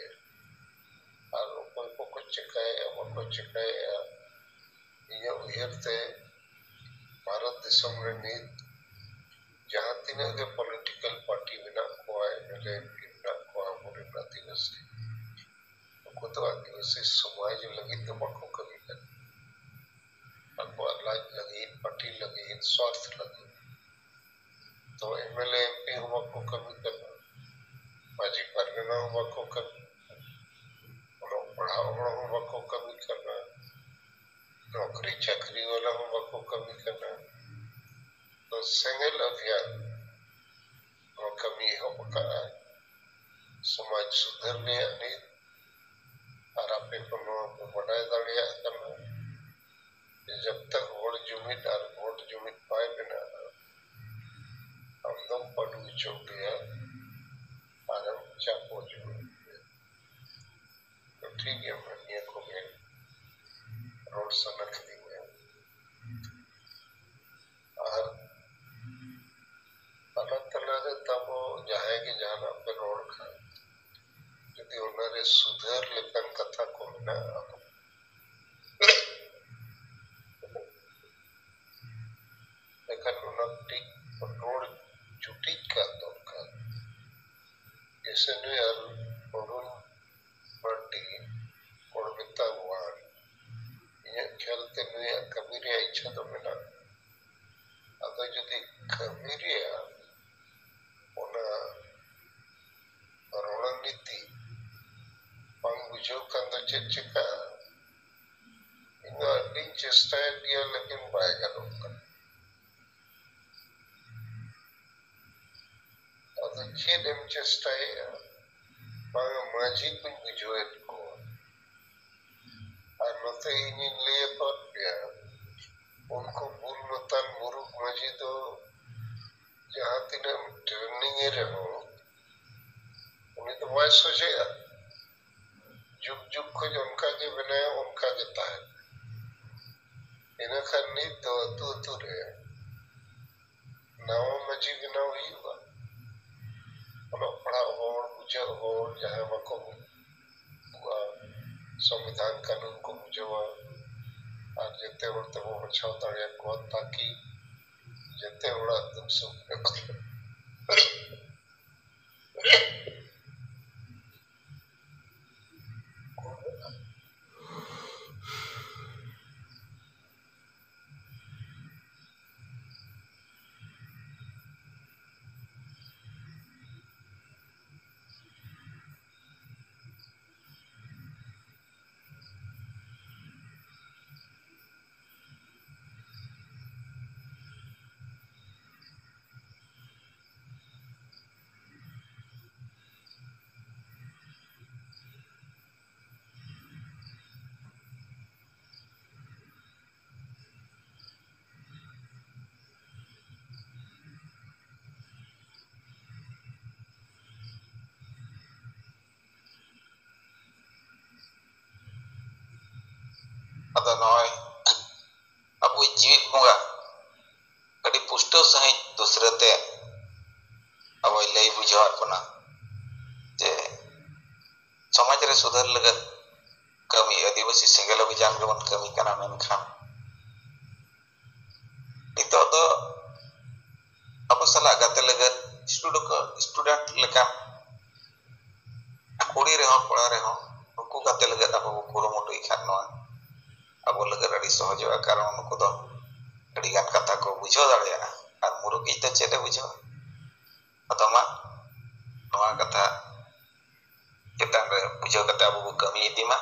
ᱟᱨ ᱚᱠᱚᱭ ᱠᱚᱠᱚ ᱪᱮᱠᱟᱭᱮᱫᱼᱟ, ᱵᱟᱠᱚ ᱪᱮᱠᱟᱭᱮᱫᱼᱟ, ᱤᱧᱟᱹᱜ ᱩᱭᱦᱟᱹᱨ ᱛᱮ ᱵᱷᱟᱨᱚᱛ ᱫᱤᱥᱚᱢ ᱨᱮ ᱱᱤᱛ ᱡᱟᱦᱟᱸ ᱛᱤᱱᱟᱹᱜ ᱜᱮ political party ᱢᱮᱱᱟᱜ ᱠᱚᱣᱟ, MLA MP ᱢᱮᱱᱟᱜ ᱠᱚᱣᱟ, ᱟᱵᱚᱨᱮᱱ ᱟᱹᱫᱤᱵᱟᱹᱥᱤ, ᱩᱱᱠᱩ ᱫᱚ ᱟᱹᱫᱤᱵᱟᱹᱥᱤ ᱥᱚᱢᱟᱡᱽ ᱞᱟᱹᱜᱤᱫ ᱫᱚ ᱵᱟᱠᱚ ᱠᱟᱹᱢᱤ ᱠᱟᱱᱟ᱾ ᱟᱠᱚᱣᱟᱜ ᱞᱟᱡ ᱞᱟᱹᱜᱤᱫ, party ᱞᱟᱹᱜᱤᱫ, ᱥᱣᱟᱨᱛᱷ ᱞᱟᱹᱜᱤᱫ᱾ ᱛᱚ MLA MP ᱦᱚᱸ ᱵᱟᱠᱚ ᱠᱟᱹᱢᱤ ᱠᱟᱱᱟ, ᱢᱟᱹᱡᱷᱤ ᱯᱟᱨᱜᱟᱱᱟ ᱦᱚᱸ ᱵᱟᱠᱚ ᱠᱟᱹᱢᱤ ᱠᱟᱱᱟ, ᱚᱞᱚᱜ ᱯᱟᱲᱦᱟᱣ ᱦᱚᱲ ᱦᱚᱸ ᱵᱟᱠᱚ ᱠᱟᱹᱢᱤ ᱠᱟᱱᱟ, ᱱᱚᱠᱨᱤ ᱪᱟᱹᱠᱨᱤ ᱣᱟᱞᱟ ᱦᱚᱸ ᱵᱟᱠᱚ ᱠᱟᱹᱢᱤ ᱠᱟᱱᱟ᱾ ᱛᱚ ᱥᱮᱸᱜᱮᱞ ᱚᱵᱷᱤᱭᱟᱱ ᱱᱚᱣᱟ ᱠᱟᱹᱢᱤ ᱮᱦᱚᱵ ᱟᱠᱟᱫᱼᱟ ᱥᱚᱢᱟᱡᱽ ᱥᱩᱫᱷᱟᱹᱨ ᱨᱮᱭᱟᱜ ᱱᱤᱛ᱾ ᱟᱨ ᱟᱯᱮ ᱠᱚ ᱱᱚᱣᱟ ᱯᱮ ᱵᱟᱰᱟᱭ ᱫᱟᱲᱮᱭᱟᱜ ᱠᱟᱱᱟ ᱡᱮ ᱡᱟᱵ ᱛᱟᱠ ᱦᱚᱲ ᱡᱩᱢᱤᱫ ᱟᱨ ᱵᱷᱳᱴ ᱡᱩᱢᱤᱫ ᱵᱟᱭ ᱵᱮᱱᱟᱜᱼᱟ, ᱟᱢ ᱫᱚᱢ ᱯᱟᱹᱰᱩ ᱦᱚᱪᱚᱜ ᱜᱮᱭᱟ ᱟᱨᱮᱢ ᱪᱟᱯᱚ ᱡᱩᱢᱤᱫ ᱜᱮᱭᱟ᱾ ᱛᱚ ᱴᱷᱤᱠ ᱜᱮᱭᱟ, ᱢᱟ ᱱᱤᱭᱟᱹ ᱠᱚᱜᱮ ᱨᱚᱲ ᱥᱟᱱᱟ ᱠᱤᱫᱤᱧᱟ᱾ ᱟᱨ ᱛᱟᱞᱟ ᱛᱟᱞᱟᱨᱮ ᱛᱟᱵᱚ ᱡᱟᱦᱟᱸᱭ ᱜᱮ ᱡᱟᱦᱟᱱᱟᱜ ᱯᱮ ᱨᱚᱲ ᱠᱷᱟᱱ, ᱡᱩᱫᱤ ᱚᱱᱟᱨᱮ ᱥᱩᱫᱷᱟᱹᱨ ᱞᱮᱠᱟᱱ ᱠᱟᱛᱷᱟ ᱠᱚ ᱢᱮᱱᱟᱜᱼᱟ, ᱮᱱᱠᱷᱟᱱ ᱚᱱᱟ ᱴᱷᱤᱠ ᱨᱚᱲ ᱡᱩᱴᱤᱡ ᱠᱟᱜ ᱫᱚᱨᱠᱟᱨ᱾ ᱡᱮᱭᱥᱮ ᱱᱩᱭ ᱟᱨ ᱚᱨᱩᱱ ᱢᱟᱨᱰᱤ ᱦᱚᱲ ᱢᱮᱛᱟ ᱠᱚᱣᱟ, ᱤᱧᱟᱹᱜ ᱠᱷᱮᱭᱟᱞ ᱛᱮ ᱱᱩᱭᱟᱜ ᱠᱟᱹᱢᱤ ᱨᱮᱭᱟᱜ ᱤᱪᱪᱷᱟ ᱫᱚ ᱢᱮᱱᱟᱜᱼᱟ᱾ ᱟᱫᱚ ᱡᱩᱫᱤ ᱠᱟᱹᱢᱤ ᱨᱮᱭᱟᱜ ᱚᱱᱟ ᱨᱚᱬᱱᱤᱛᱤ ᱵᱟᱝ ᱵᱩᱡᱷᱟᱹᱣ ᱠᱷᱟᱱ ᱫᱚ ᱪᱮᱫ ᱪᱤᱠᱟᱹᱜᱼᱟ? ᱤᱧ ᱫᱚ ᱟᱹᱰᱤᱧ ᱪᱮᱥᱴᱟᱭᱮᱫ ᱜᱮᱭᱟ, ᱞᱮᱠᱤᱱ ᱵᱟᱭ ᱜᱟᱱᱚᱜ ᱠᱟᱱᱟ᱾ ᱟᱫᱚ ᱪᱮᱫ ᱮᱢ ᱪᱮᱥᱴᱟᱭᱮᱫᱼᱟ? ᱵᱟᱝᱟ, ᱢᱟᱹᱡᱷᱤ ᱠᱚᱧ ᱵᱩᱡᱷᱟᱹᱣᱮᱫ ᱠᱚᱣᱟ᱾ ᱟᱨ ᱱᱚᱛᱮ ᱤᱧᱤᱧ ᱞᱟᱹᱭ ᱟᱠᱟᱫ ᱯᱮᱭᱟ, ᱩᱱᱠᱩ ᱵᱩᱞ ᱢᱟᱛᱟᱞ ᱢᱩᱨᱩᱠ ᱢᱟᱹᱡᱷᱤ ᱫᱚ ᱡᱟᱦᱟᱸ ᱛᱤᱱᱟᱹᱜ ᱴᱨᱮᱱᱤᱝ ᱮ ᱨᱮᱦᱚᱸ, ᱩᱱᱤ ᱫᱚ ᱵᱟᱭ ᱥᱚᱡᱷᱮᱜᱼᱟ᱾ ᱡᱩᱜᱽ ᱡᱩᱜᱽ ᱠᱷᱚᱱ ᱚᱱᱠᱟ ᱜᱮ ᱢᱮᱱᱟᱭᱟ, ᱚᱱᱠᱟ ᱜᱮ ᱛᱟᱦᱮᱱᱟ᱾ ᱤᱱᱟᱹ ᱠᱷᱟᱱ ᱱᱤᱛ ᱫᱚ ᱟᱹᱛᱩ ᱟᱹᱛᱩ ᱨᱮ ᱱᱟᱣᱟ ᱢᱟᱹᱡᱷᱤ ᱵᱮᱱᱟᱣ ᱦᱩᱭᱩᱜᱼᱟ᱾ ᱚᱞᱚᱜ ᱯᱟᱲᱦᱟᱜ ᱦᱚᱲ, ᱵᱩᱡᱷᱟᱹᱜ ᱦᱚᱲ, ᱡᱟᱦᱟᱸᱭ ᱵᱟᱠᱚ ᱵᱩᱡᱷᱟᱹᱣᱟ, ᱥᱚᱝᱵᱤᱫᱷᱟᱱ ᱠᱟᱹᱱᱩᱱ ᱠᱚ ᱵᱩᱡᱷᱟᱹᱣᱟ, ᱟᱨ ᱡᱚᱛᱚ ᱦᱚᱲ ᱛᱮᱵᱚ ᱵᱟᱪᱷᱟᱣ ᱫᱟᱲᱮᱭᱟᱠᱚᱣᱟ, ᱛᱟᱠᱤ ᱡᱚᱛᱚ ᱦᱚᱲᱟᱜ ᱫᱩᱠ ᱥᱩᱠ ᱨᱮ ᱟᱫᱚ ᱱᱚᱜᱼᱚᱭ ᱟᱵᱚᱭᱤᱡ ᱡᱤᱣᱤᱫ ᱵᱚᱸᱜᱟ ᱟᱹᱰᱤ ᱯᱩᱥᱴᱟᱹᱣ ᱥᱟᱺᱦᱤᱡ ᱫᱩᱥᱨᱟᱹ ᱛᱮ ᱟᱵᱚᱭ ᱞᱟᱹᱭ ᱵᱩᱡᱷᱟᱹᱣᱟᱫ ᱵᱚᱱᱟ ᱡᱮ ᱥᱚᱢᱟᱡᱽ ᱨᱮ ᱥᱩᱫᱷᱟᱹᱨ ᱞᱟᱹᱜᱤᱫ ᱠᱟᱹᱢᱤ, ᱟᱹᱫᱤᱵᱟᱹᱥᱤ ᱥᱮᱸᱜᱮᱞ ᱚᱵᱷᱤᱡᱟᱱ ᱜᱮᱵᱚᱱ ᱠᱟᱹᱢᱤ ᱠᱟᱱᱟ, ᱢᱮᱱᱠᱷᱟᱱ ᱱᱤᱛᱚᱜ ᱫᱚ ᱟᱵᱚ ᱥᱟᱞᱟᱜ ᱜᱟᱛᱮ ᱞᱟᱹᱜᱤᱫ ᱥᱴᱩᱰᱮᱱᱴ, ᱥᱴᱩᱰᱮᱱᱴ ᱞᱮᱠᱟᱱ ᱠᱩᱲᱤ ᱨᱮᱦᱚᱸ ᱠᱚᱲᱟ ᱨᱮᱦᱚᱸ ᱱᱩᱠᱩ ᱜᱟᱛᱮ ᱞᱟᱹᱜᱤᱫ ᱟᱵᱚ ᱵᱚ ᱠᱩᱨᱩᱢᱩᱴᱩᱭ ᱠᱷᱟᱱ ᱱᱚᱣᱟ ᱟᱵᱚ ᱞᱟᱹᱜᱤᱫ ᱟᱹᱰᱤ ᱥᱚᱦᱚᱡᱚᱜᱼᱟ, ᱠᱟᱨᱚᱱ ᱱᱩᱠᱩ ᱫᱚ ᱟᱹᱰᱤ ᱜᱟᱱ ᱠᱟᱛᱷᱟ ᱠᱚ ᱵᱩᱡᱷᱟᱹᱣ ᱫᱟᱲᱮᱭᱟᱜᱼᱟ᱾ ᱟᱨ ᱢᱩᱨᱩᱠ ᱤᱡ ᱫᱚ ᱪᱮᱫ ᱮ ᱵᱩᱡᱷᱟᱹᱣᱟ? ᱟᱫᱚ ᱢᱟ ᱱᱚᱣᱟ ᱠᱟᱛᱷᱟ ᱪᱮᱛᱟᱱ ᱨᱮ ᱵᱩᱡᱷᱟᱹᱣ ᱠᱟᱛᱮ ᱟᱵᱚ ᱵᱚ ᱠᱟᱹᱢᱤ ᱤᱫᱤ ᱢᱟ᱾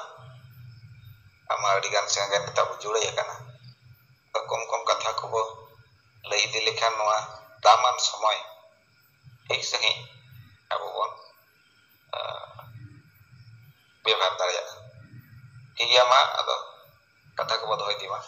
ᱟᱢ ᱢᱟ ᱟᱹᱰᱤ ᱜᱟᱱ ᱥᱮᱸᱜᱮᱞ ᱛᱟᱵᱚ ᱡᱩᱲᱟᱹᱭ ᱟᱠᱟᱱᱟ᱾ ᱠᱚᱢ ᱠᱚᱢ ᱠᱟᱛᱷᱟ ᱠᱚᱵᱚ ᱞᱟᱹᱭ ᱤᱫᱤ ᱞᱮᱠᱷᱟᱱ ᱱᱚᱣᱟ ᱫᱟᱢᱟᱱ ᱥᱚᱢᱚᱭ ᱴᱷᱤᱠ ᱥᱟᱺᱦᱤᱡ ᱟᱵᱚ ᱵᱚᱱ, ᱟᱸ, ᱵᱮᱵᱷᱟᱨ ᱫᱟᱲᱮᱭᱟᱜᱼᱟ᱾ ᱴᱷᱤᱠ ᱜᱮᱭᱟ, ᱢᱟ ᱟᱫᱚ ᱠᱟᱛᱷᱟ ᱠᱚᱵᱚ ᱫᱚᱦᱚ ᱤᱫᱤ ᱢᱟ᱾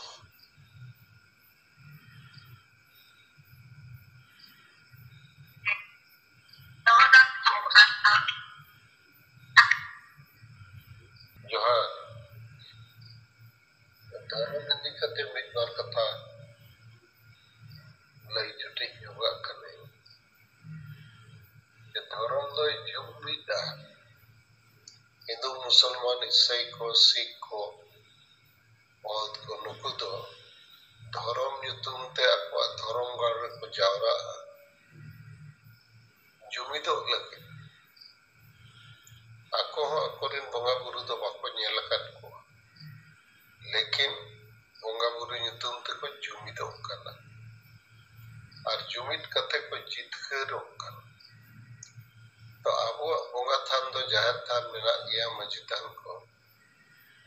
ᱦᱤᱱᱫᱩ, ᱢᱩᱥᱚᱞᱢᱟᱱ, ᱤᱥᱟᱹᱭ ᱠᱚ, ᱥᱤᱠᱷ ᱠᱚ, ᱵᱚᱣᱫᱷ ᱠᱚ, ᱱᱩᱠᱩ ᱫᱚ ᱫᱷᱚᱨᱚᱢ ᱧᱩᱛᱩᱢ ᱛᱮ ᱟᱠᱚᱣᱟᱜ ᱫᱷᱚᱨᱚᱢ ᱜᱟᱲ ᱨᱮᱠᱚ ᱡᱟᱣᱨᱟᱜᱼᱟ, ᱡᱩᱢᱤᱫᱚᱜ ᱞᱟᱹᱜᱤᱫ᱾ ᱟᱠᱚ ᱦᱚᱸ ᱟᱠᱚᱨᱮᱱ ᱵᱚᱸᱜᱟ ᱵᱩᱨᱩ ᱫᱚ ᱵᱟᱠᱚ ᱧᱮᱞ ᱟᱠᱟᱫ ᱠᱚᱣᱟ, ᱞᱮᱠᱤᱱ ᱵᱚᱸᱜᱟ ᱵᱩᱨᱩ ᱧᱩᱛᱩᱢ ᱛᱮᱠᱚ ᱡᱩᱢᱤᱫᱚᱜ ᱠᱟᱱᱟ ᱟᱨ ᱡᱩᱢᱤᱫ ᱠᱟᱛᱮ ᱠᱚ ᱡᱤᱛᱠᱟᱹᱨᱚᱜ ᱠᱟᱱᱟ᱾ ᱛᱚ ᱟᱵᱚᱣᱟᱜ ᱵᱚᱸᱜᱟ ᱛᱷᱟᱱ ᱫᱚ ᱡᱟᱦᱮᱨ ᱛᱷᱟᱱ ᱢᱮᱱᱟᱜ ᱜᱮᱭᱟ, ᱢᱟᱹᱡᱷᱤ ᱛᱷᱟᱱ ᱠᱚ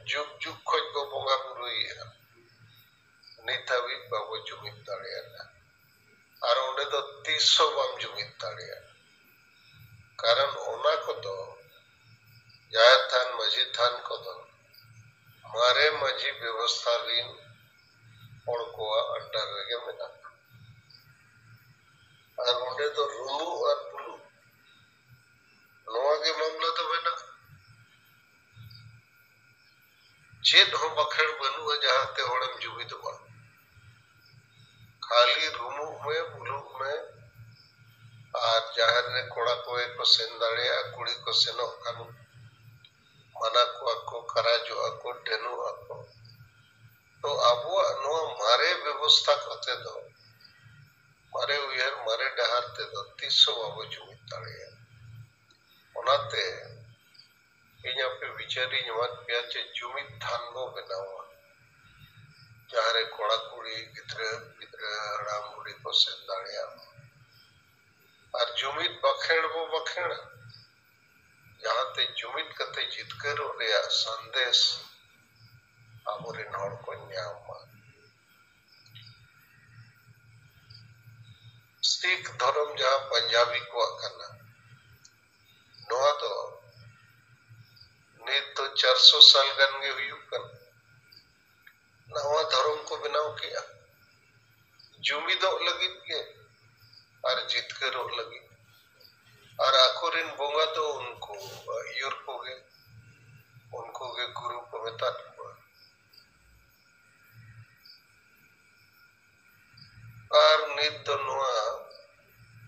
ᱡᱩᱜᱽ ᱡᱩᱜᱽ ᱠᱷᱚᱡ ᱠᱚ ᱵᱚᱸᱜᱟ ᱵᱩᱨᱩᱭᱮᱫᱼᱟ, ᱱᱤᱛ ᱦᱟᱹᱵᱤᱡ ᱵᱟᱵᱚ ᱡᱩᱢᱤᱫ ᱫᱟᱲᱮᱭᱟᱫᱟ᱾ ᱟᱨ ᱚᱸᱰᱮ ᱫᱚ ᱛᱤᱥ ᱦᱚᱸ ᱵᱟᱢ ᱡᱩᱢᱤᱫ ᱫᱟᱲᱮᱭᱟᱜᱼᱟ᱾ ᱠᱟᱨᱚᱱ ᱚᱱᱟ ᱠᱚᱫᱚ, ᱡᱟᱦᱮᱨ ᱛᱷᱟᱱ, ᱢᱟᱹᱡᱷᱤ ᱛᱷᱟᱱ ᱠᱚᱫᱚ ᱢᱟᱨᱮ ᱢᱟᱹᱡᱷᱤ ᱵᱮᱵᱚᱥᱛᱷᱟ ᱨᱤᱱ ᱦᱚᱲ ᱠᱚᱣᱟᱜ under ᱨᱮᱜᱮ ᱢᱮᱱᱟᱜᱼᱟ᱾ ᱟᱨ ᱚᱸᱰᱮ ᱫᱚ ᱨᱩᱢᱩᱜ ᱟᱨ ᱵᱩᱞᱩᱜ, ᱱᱚᱣᱟ ᱜᱮ ᱢᱟᱢᱞᱟ ᱫᱚ ᱢᱮᱱᱟᱜᱼᱟ᱾ ᱪᱮᱫ ᱦᱚᱸ ᱵᱟᱠᱷᱮᱲ ᱵᱟᱹᱱᱩᱜᱼᱟ ᱡᱟᱦᱟᱸᱛᱮ ᱦᱚᱲᱮᱢ ᱡᱩᱢᱤᱫᱚᱜᱼᱟ᱾ ᱠᱷᱟᱹᱞᱤ ᱨᱩᱢᱩᱜ ᱢᱮ, ᱵᱩᱞᱩᱜ ᱢᱮ, ᱟᱨ ᱡᱟᱦᱮᱨ ᱨᱮ ᱠᱚᱲᱟ ᱠᱚᱜᱮ ᱠᱚ ᱥᱮᱱ ᱫᱟᱲᱮᱭᱟᱜᱼᱟ, ᱠᱩᱲᱤ ᱠᱚ ᱥᱮᱱᱚᱜ ᱠᱷᱟᱱ ᱢᱟᱱᱟ ᱠᱚᱣᱟ ᱠᱚ, ᱠᱟᱨᱟᱡᱚᱜᱼᱟ ᱠᱚ, ᱰᱮᱱᱚᱜᱼᱟ ᱠᱚ᱾ ᱛᱚ ᱟᱵᱚᱣᱟᱜ ᱱᱚᱣᱟ ᱢᱟᱨᱮ ᱵᱮᱵᱚᱥᱛᱷᱟ ᱠᱚᱛᱮ ᱫᱚ, ᱢᱟᱨᱮ ᱩᱭᱦᱟᱹᱨ, ᱢᱟᱨᱮ ᱰᱟᱦᱟᱨ ᱛᱮᱫᱚ ᱛᱤᱥ ᱦᱚᱸ ᱵᱟᱵᱚ ᱡᱩᱢᱤᱫ ᱫᱟᱲᱮᱭᱟᱜᱼᱟ᱾ ᱚᱱᱟᱛᱮ ᱤᱧ ᱟᱯᱮ ᱵᱤᱪᱟᱹᱨᱤᱧ ᱮᱢᱟᱫ ᱯᱮᱭᱟ ᱡᱮ ᱡᱩᱢᱤᱫ ᱛᱷᱟᱱ ᱵᱚ ᱵᱮᱱᱟᱣᱟ, ᱡᱟᱦᱟᱸ ᱨᱮ ᱠᱚᱲᱟ ᱠᱩᱲᱤ, ᱜᱤᱫᱽᱨᱟᱹ ᱯᱤᱫᱽᱨᱟᱹ, ᱦᱟᱲᱟᱢ ᱵᱩᱲᱦᱤ ᱠᱚ ᱥᱮᱱ ᱫᱟᱲᱮᱭᱟᱜ ᱢᱟ᱾ ᱟᱨ ᱡᱩᱢᱤᱫ ᱵᱟᱠᱷᱮᱲ ᱵᱚ ᱵᱟᱠᱷᱮᱲᱟ, ᱡᱟᱦᱟᱸᱛᱮ ᱡᱩᱢᱤᱫ ᱠᱟᱛᱮ ᱡᱤᱛᱠᱟᱹᱨᱚᱜ ᱨᱮᱭᱟᱜ ᱥᱟᱸᱫᱮᱥ ᱟᱵᱚᱨᱮᱱ ᱦᱚᱲ ᱠᱚ ᱧᱟᱢ ᱢᱟ᱾ ᱥᱤᱠᱷ ᱫᱷᱚᱨᱚᱢ ᱡᱟᱦᱟᱸ ᱯᱟᱧᱡᱟᱵᱤ ᱠᱚᱣᱟᱜ ᱠᱟᱱᱟ, ᱱᱚᱣᱟ ᱫᱚ ᱱᱤᱛ ᱫᱚ ᱪᱟᱨᱥᱚ ᱥᱟᱞ ᱜᱟᱱ ᱜᱮ ᱦᱩᱭᱩᱜ ᱠᱟᱱᱟ᱾ ᱱᱟᱣᱟ ᱫᱷᱚᱨᱚᱢ ᱠᱚ ᱵᱮᱱᱟᱣ ᱠᱮᱜᱼᱟ, ᱡᱩᱢᱤᱫᱚᱜ ᱞᱟᱹᱜᱤᱫ ᱜᱮ ᱟᱨ ᱡᱤᱛᱠᱟᱹᱨᱚᱜ ᱞᱟᱹᱜᱤᱫ᱾ ᱟᱨ ᱟᱠᱚᱨᱮᱱ ᱵᱚᱸᱜᱟ ᱫᱚ ᱩᱱᱠᱩ ᱟᱹᱭᱩᱨ ᱠᱚᱜᱮ, ᱩᱱᱠᱩ ᱜᱮ ᱜᱩᱨᱩ ᱠᱚ ᱢᱮᱛᱟᱫ ᱠᱚᱣᱟ᱾ ᱟᱨ ᱱᱤᱛ ᱫᱚ ᱱᱚᱣᱟ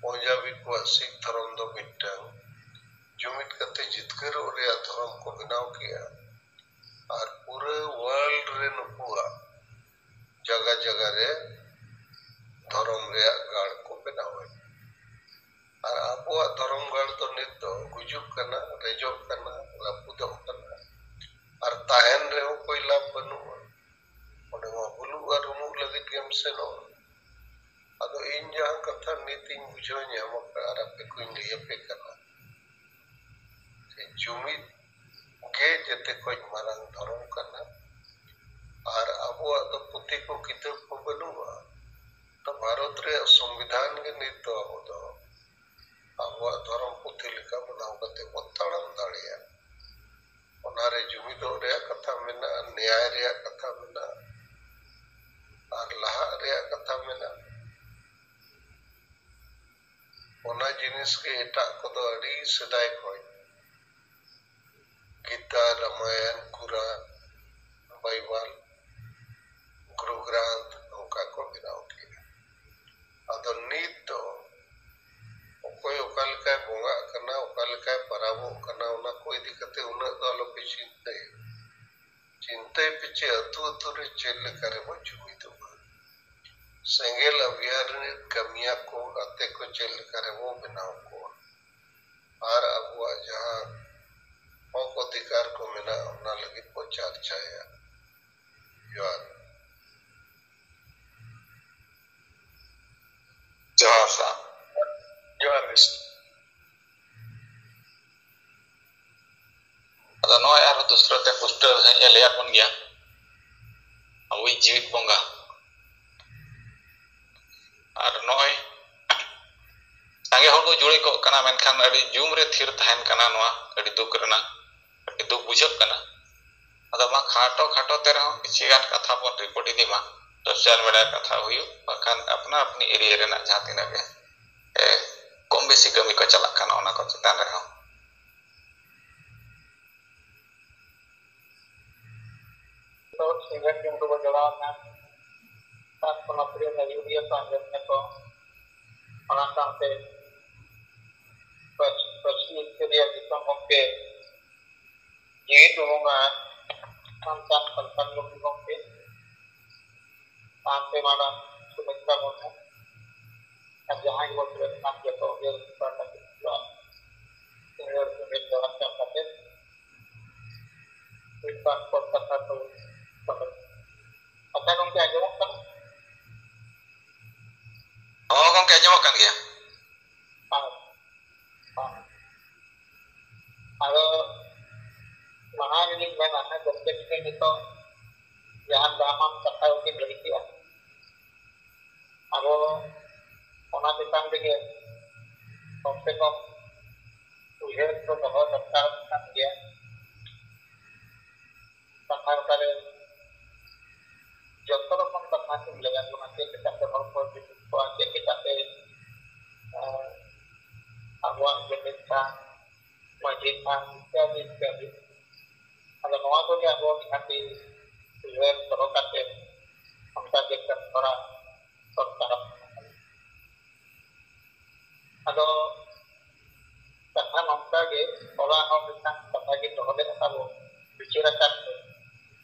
ᱯᱚᱧᱡᱟᱵᱤ ᱠᱚᱣᱟᱜ ᱥᱤᱠᱷ ᱫᱷᱚᱨᱚᱢ ᱫᱚ ᱢᱤᱫᱴᱟᱝ ᱡᱩᱢᱤᱫ ᱠᱟᱛᱮ ᱡᱤᱛᱠᱟᱹᱨᱚᱜ ᱨᱮᱭᱟᱜ ᱫᱷᱚᱨᱚᱢ ᱠᱚ ᱵᱮᱱᱟᱣ ᱠᱮᱜᱼᱟ᱾ ᱟᱨ ᱯᱩᱨᱟᱹ ᱣᱟᱨᱞᱰ ᱨᱮ ᱱᱩᱠᱩᱣᱟᱜ ᱡᱟᱭᱜᱟ ᱡᱟᱭᱜᱟ ᱨᱮ ᱫᱷᱚᱨᱚᱢ ᱨᱮᱭᱟᱜ ᱜᱟᱲ ᱠᱚ ᱵᱮᱱᱟᱣ ᱮᱫᱟ᱾ ᱟᱨ ᱟᱵᱚᱣᱟᱜ ᱫᱷᱚᱨᱚᱢ ᱜᱟᱲ ᱫᱚ ᱱᱤᱛ ᱫᱚ ᱜᱩᱡᱩᱜ ᱠᱟᱱᱟ, ᱨᱮᱡᱚᱜ ᱠᱟᱱᱟ, ᱨᱟᱹᱯᱩᱫᱚᱜ ᱠᱟᱱᱟ᱾ ᱟᱨ ᱛᱟᱦᱮᱱ ᱨᱮᱦᱚᱸ ᱠᱚᱭ ᱞᱟᱵᱷ ᱵᱟᱹᱱᱩᱜᱼᱟ᱾ ᱚᱸᱰᱮ ᱢᱟ ᱵᱩᱞᱩᱜ ᱟᱨ ᱨᱩᱢᱩᱜ ᱞᱟᱹᱜᱤᱫ ᱜᱮᱢ ᱥᱮᱱᱚᱜᱼᱟ᱾ ᱟᱫᱚ ᱤᱧ ᱡᱟᱦᱟᱸ ᱠᱟᱛᱷᱟ ᱱᱤᱛ ᱤᱧ ᱵᱩᱡᱷᱟᱹᱣ ᱧᱟᱢ ᱟᱠᱟᱫᱼᱟ ᱟᱨ ᱟᱯᱮ ᱠᱚᱧ ᱞᱟᱹᱭ ᱟᱯᱮ ᱠᱟᱱᱟ, ᱡᱮ ᱡᱩᱢᱤᱫ ᱜᱮ ᱡᱮᱛᱮ ᱠᱷᱚᱱ ᱢᱟᱨᱟᱝ ᱫᱷᱚᱨᱚᱢ ᱠᱟᱱᱟ᱾ ᱟᱨ ᱟᱵᱚᱣᱟᱜ ᱫᱚ ᱯᱩᱛᱷᱤ ᱠᱚ ᱠᱤᱛᱟᱹᱵ ᱠᱚ ᱵᱟᱹᱱᱩᱜᱼᱟ᱾ ᱛᱚ ᱵᱷᱟᱨᱚᱛ ᱨᱮᱭᱟᱜ ᱥᱚᱝᱵᱤᱫᱷᱟᱱ ᱜᱮ ᱱᱤᱛ ᱫᱚ ᱟᱵᱚ ᱫᱚ ᱟᱵᱚᱣᱟᱜ ᱫᱷᱚᱨᱚᱢ ᱯᱩᱛᱷᱤ ᱞᱮᱠᱟ ᱵᱮᱱᱟᱣ ᱠᱟᱛᱮ ᱵᱚᱱ ᱛᱟᱲᱟᱢ ᱫᱟᱲᱮᱭᱟᱜᱼᱟ᱾ ᱚᱱᱟᱨᱮ ᱡᱩᱢᱤᱫᱚᱜ ᱨᱮᱭᱟᱜ ᱠᱟᱛᱷᱟ ᱢᱮᱱᱟᱜᱼᱟ, ᱱᱮᱭᱟᱭ ᱨᱮᱭᱟᱜ ᱠᱟᱛᱷᱟ ᱢᱮᱱᱟᱜᱼᱟ, ᱟᱨ ᱞᱟᱦᱟᱜ ᱨᱮᱭᱟᱜ ᱠᱟᱛᱷᱟ ᱢᱮᱱᱟᱜᱼᱟ᱾ ᱚᱱᱟ ᱡᱤᱱᱤᱥ ᱜᱮ ᱮᱴᱟᱜ ᱠᱚᱫᱚ ᱟᱹᱰᱤ ᱥᱮᱫᱟᱭ ᱠᱷᱚᱱ ᱜᱤᱛᱟ, ᱨᱟᱢᱟᱭᱚᱱ, ᱠᱩᱨᱟᱱ, ᱵᱟᱭᱵᱟᱞ, ᱜᱩᱨᱩ ᱜᱨᱟᱱᱛᱷ ᱱᱚᱝᱠᱟ ᱠᱚ ᱵᱮᱱᱟᱣ ᱠᱮᱫᱟ᱾ ᱟᱫᱚ ᱱᱤᱛ ᱫᱚ ᱚᱠᱚᱭ ᱚᱠᱟ ᱞᱮᱠᱟᱭ ᱵᱚᱸᱜᱟᱜ ᱠᱟᱱᱟ, ᱚᱠᱟ ᱞᱮᱠᱟᱭ ᱯᱟᱨᱟᱵᱚᱜ ᱠᱟᱱᱟ, ᱚᱱᱟ ᱠᱚ ᱤᱫᱤ ᱠᱟᱛᱮ ᱩᱱᱟᱹᱜ ᱫᱚ ᱟᱞᱚᱯᱮ ᱪᱤᱱᱛᱟᱹᱭᱟ᱾ ᱪᱤᱱᱛᱟᱹᱭ ᱯᱮ ᱪᱮ ᱟᱹᱛᱩ ᱟᱹᱛᱩ ᱨᱮ ᱪᱮᱫ ᱞᱮᱠᱟ ᱨᱮᱵᱚ ᱡᱩᱢᱤᱫᱚᱜᱼᱟ, ᱥᱮᱸᱜᱮᱞ ᱚᱵᱷᱤᱭᱟᱱ ᱨᱤᱱᱤᱡ ᱠᱟᱹᱢᱤᱭᱟᱹ ᱠᱚ ᱜᱟᱛᱮ ᱠᱚ ᱪᱮᱫ ᱞᱮᱠᱟ ᱨᱮᱵᱚ ᱵᱮᱱᱟᱣ ᱠᱚᱣᱟ, ᱟᱨ ᱟᱵᱚᱣᱟᱜ ᱡᱟᱦᱟᱸ ᱦᱚᱠ ᱚᱫᱷᱤᱠᱟᱨ ᱠᱚ ᱢᱮᱱᱟᱜᱼᱟ, ᱚᱱᱟ ᱞᱟᱹᱜᱤᱫ ᱵᱚ ᱪᱟᱨᱪᱟᱭᱟ᱾ ᱡᱚᱦᱟᱨ᱾ ᱡᱚᱦᱟᱨ ᱥᱟᱨ᱾ ᱡᱚᱦᱟᱨ ᱜᱮ ᱥᱟᱨ᱾ ᱟᱫᱚ ᱱᱚᱜᱼᱚᱭ ᱟᱨᱦᱚᱸ ᱫᱚᱥᱨᱟ ᱛᱮ ᱯᱩᱥᱴᱟᱹᱣ ᱥᱟᱺᱦᱤᱡ ᱮ ᱞᱟᱹᱭᱟᱫ ᱵᱚᱱ ᱜᱮᱭᱟ, ᱟᱵᱚᱭᱤᱡ ᱡᱤᱣᱤᱫ ᱵᱚᱸᱜᱟ᱾ ᱟᱨ ᱱᱚᱜᱼᱚᱭ ᱥᱟᱸᱜᱮ ᱦᱚᱲ ᱠᱚ ᱡᱩᱲᱟᱹ ᱠᱚᱜ ᱠᱟᱱᱟ, ᱢᱮᱱᱠᱷᱟᱱ ᱟᱹᱰᱤ ᱡᱩᱢ ᱨᱮ ᱛᱷᱤᱨ ᱛᱟᱦᱮᱱ ᱠᱟᱱᱟ᱾ ᱱᱚᱣᱟ ᱟᱹᱰᱤ ᱫᱩᱠ ᱨᱮᱱᱟᱜ, ᱟᱹᱰᱤ ᱫᱩᱠ ᱵᱩᱡᱷᱟᱹᱜ ᱠᱟᱱᱟ᱾ ᱟᱫᱚ ᱢᱟ ᱠᱷᱟᱴᱚ ᱠᱷᱟᱴᱚ ᱛᱮ ᱨᱮᱦᱚᱸ ᱠᱤᱪᱷᱤ ᱜᱟᱱ ᱠᱟᱛᱷᱟ ᱵᱚᱱ ᱨᱤᱯᱳᱨᱴ ᱤᱫᱤ ᱢᱟ, ᱥᱳᱥᱟᱞ ᱢᱤᱰᱤᱭᱟ ᱠᱟᱛᱷᱟ ᱦᱩᱭᱩᱜ, ᱵᱟᱠᱷᱟᱱ ᱟᱯᱱᱟ ᱟᱯᱱᱤ ᱮᱨᱤᱭᱟ ᱨᱮᱱᱟᱜ ᱡᱟᱦᱟᱸ ᱛᱤᱱᱟᱹᱜ ᱜᱮ, ᱮ, ᱠᱚᱢ ᱵᱮᱥᱤ ᱠᱟᱹᱢᱤ ᱠᱚ ᱪᱟᱞᱟᱜ ᱠᱟᱱᱟ, ᱚᱱᱟ ᱠᱚ ᱪᱮᱛᱟᱱ ᱨᱮᱦᱚᱸ᱾ ᱛᱚ, ᱥᱤᱸᱜᱟᱹᱲ ᱫᱤᱱ ᱫᱚᱵᱚ ᱡᱚᱲᱟᱣ ᱮᱱᱟ᱾ ᱥᱟᱛ ᱯᱚᱱᱚᱛ ᱨᱮᱱ ᱟᱹᱭᱩᱨᱤᱭᱟᱹ ᱠᱚ ᱟᱸᱡᱚᱢ ᱢᱮ ᱠᱚ᱾ ᱚᱱᱟ ᱥᱟᱶᱛᱮ ᱯᱟᱹᱨᱥᱤ ᱯᱟᱹᱨᱥᱤ ᱩᱛᱛᱟᱹᱨᱤᱭᱟᱹ ᱫᱤᱥᱚᱢ ᱜᱚᱢᱠᱮ, ᱡᱤᱣᱤ ᱩᱨᱩᱢᱟ ᱥᱟᱱᱛᱟᱲ ᱥᱟᱱᱛᱟᱲ ᱞᱩᱢᱵᱤ ᱜᱚᱢᱠᱮ, ᱥᱟᱶᱛᱮ ᱢᱟᱰᱟᱢ ᱥᱩᱢᱤᱛᱨᱟ ᱢᱩᱨᱢᱩ ᱟᱨ ᱡᱟᱦᱟᱸᱭ ᱜᱮᱵᱚᱱ ᱥᱮᱞᱮᱫ ᱠᱟᱱ ᱡᱚᱛᱚ ᱜᱮ ᱯᱟᱦᱴᱟ ᱥᱮᱫ ᱠᱷᱚᱱ ᱥᱤᱸᱜᱟᱹᱲ ᱥᱤᱸᱜᱟᱹᱲ ᱡᱚᱦᱟᱨ ᱪᱟᱞ ᱠᱟᱛᱮ ᱢᱤᱫ ᱵᱟᱨ ᱯᱚᱫ ᱠᱟᱛᱷᱟ ᱠᱚ ᱥᱚᱫᱚᱨ᱾ ᱟᱪᱪᱷᱟ ᱜᱚᱢᱠᱮ, ᱟᱸᱡᱚᱢᱚᱜ ᱠᱟᱱᱟ? ᱦᱚᱸ ᱜᱚᱢᱠᱮ, ᱟᱸᱡᱚᱢᱚᱜ ᱠᱟᱱ ᱜᱮᱭᱟ᱾ ᱦᱚᱸ, ᱦᱚᱸ᱾ ᱟᱫᱚ ᱢᱟᱲᱟᱝ ᱨᱮᱞᱤᱧ ᱢᱮᱱᱟ, ᱜᱚᱢᱠᱮ ᱛᱤᱠᱤᱱ ᱱᱤᱛᱚᱜ ᱡᱟᱦᱟᱸ ᱫᱟᱢᱟᱱ ᱠᱟᱛᱷᱟ ᱠᱚᱠᱤᱱ ᱞᱟᱹᱭ ᱠᱮᱜᱼᱟ, ᱟᱵᱚ ᱚᱱᱟ ᱪᱮᱛᱟᱱ ᱨᱮᱜᱮ ᱠᱚᱢ ᱥᱮ ᱠᱚᱢ ᱩᱭᱦᱟᱹᱨ ᱫᱚ ᱫᱚᱦᱚ ᱫᱚᱨᱠᱟᱨᱚᱜ ᱠᱟᱱ ᱜᱮᱭᱟ᱾ ᱠᱟᱛᱷᱟ ᱚᱠᱟᱨᱮ ᱡᱚᱛᱚ ᱨᱚᱠᱚᱢ ᱠᱟᱛᱷᱟ ᱠᱤᱱ ᱞᱟᱹᱭ ᱟᱵᱚᱱᱟ, ᱪᱮᱫ ᱞᱮᱠᱟᱛᱮ ᱦᱚᱲ ᱠᱚ ᱡᱩᱢᱤᱫ ᱠᱚᱣᱟ, ᱪᱮᱫ ᱞᱮᱠᱟᱛᱮ, ᱮᱸ, ᱟᱵᱚᱣᱟᱜ ᱡᱩᱢᱤᱫ ᱛᱷᱟᱱ, ᱢᱟᱹᱡᱷᱤ ᱛᱷᱟᱱ ᱤᱛᱛᱟᱫᱤ ᱤᱛᱛᱟᱫᱤ᱾ ᱟᱫᱚ ᱱᱚᱣᱟ ᱠᱚᱜᱮ ᱟᱵᱚ ᱱᱤᱦᱟᱹᱛᱤ ᱩᱭᱦᱟᱹᱨ ᱫᱚᱦᱚ ᱠᱟᱛᱮ ᱚᱱᱠᱟ ᱜᱮ ᱠᱟᱹᱢᱤ ᱦᱚᱨᱟ ᱫᱚᱨᱠᱟᱨᱚᱜ ᱠᱟᱱᱟ᱾ ᱟᱫᱚ ᱠᱟᱛᱷᱟ ᱱᱚᱝᱠᱟ ᱜᱮ, ᱦᱚᱞᱟ ᱦᱚᱸ ᱢᱤᱫᱴᱟᱝ ᱠᱟᱛᱷᱟ ᱜᱮ ᱫᱚᱦᱚ ᱞᱮᱫ ᱛᱟᱵᱚ ᱵᱤᱪᱟᱹᱨ ᱟᱠᱟᱫ ᱛᱮ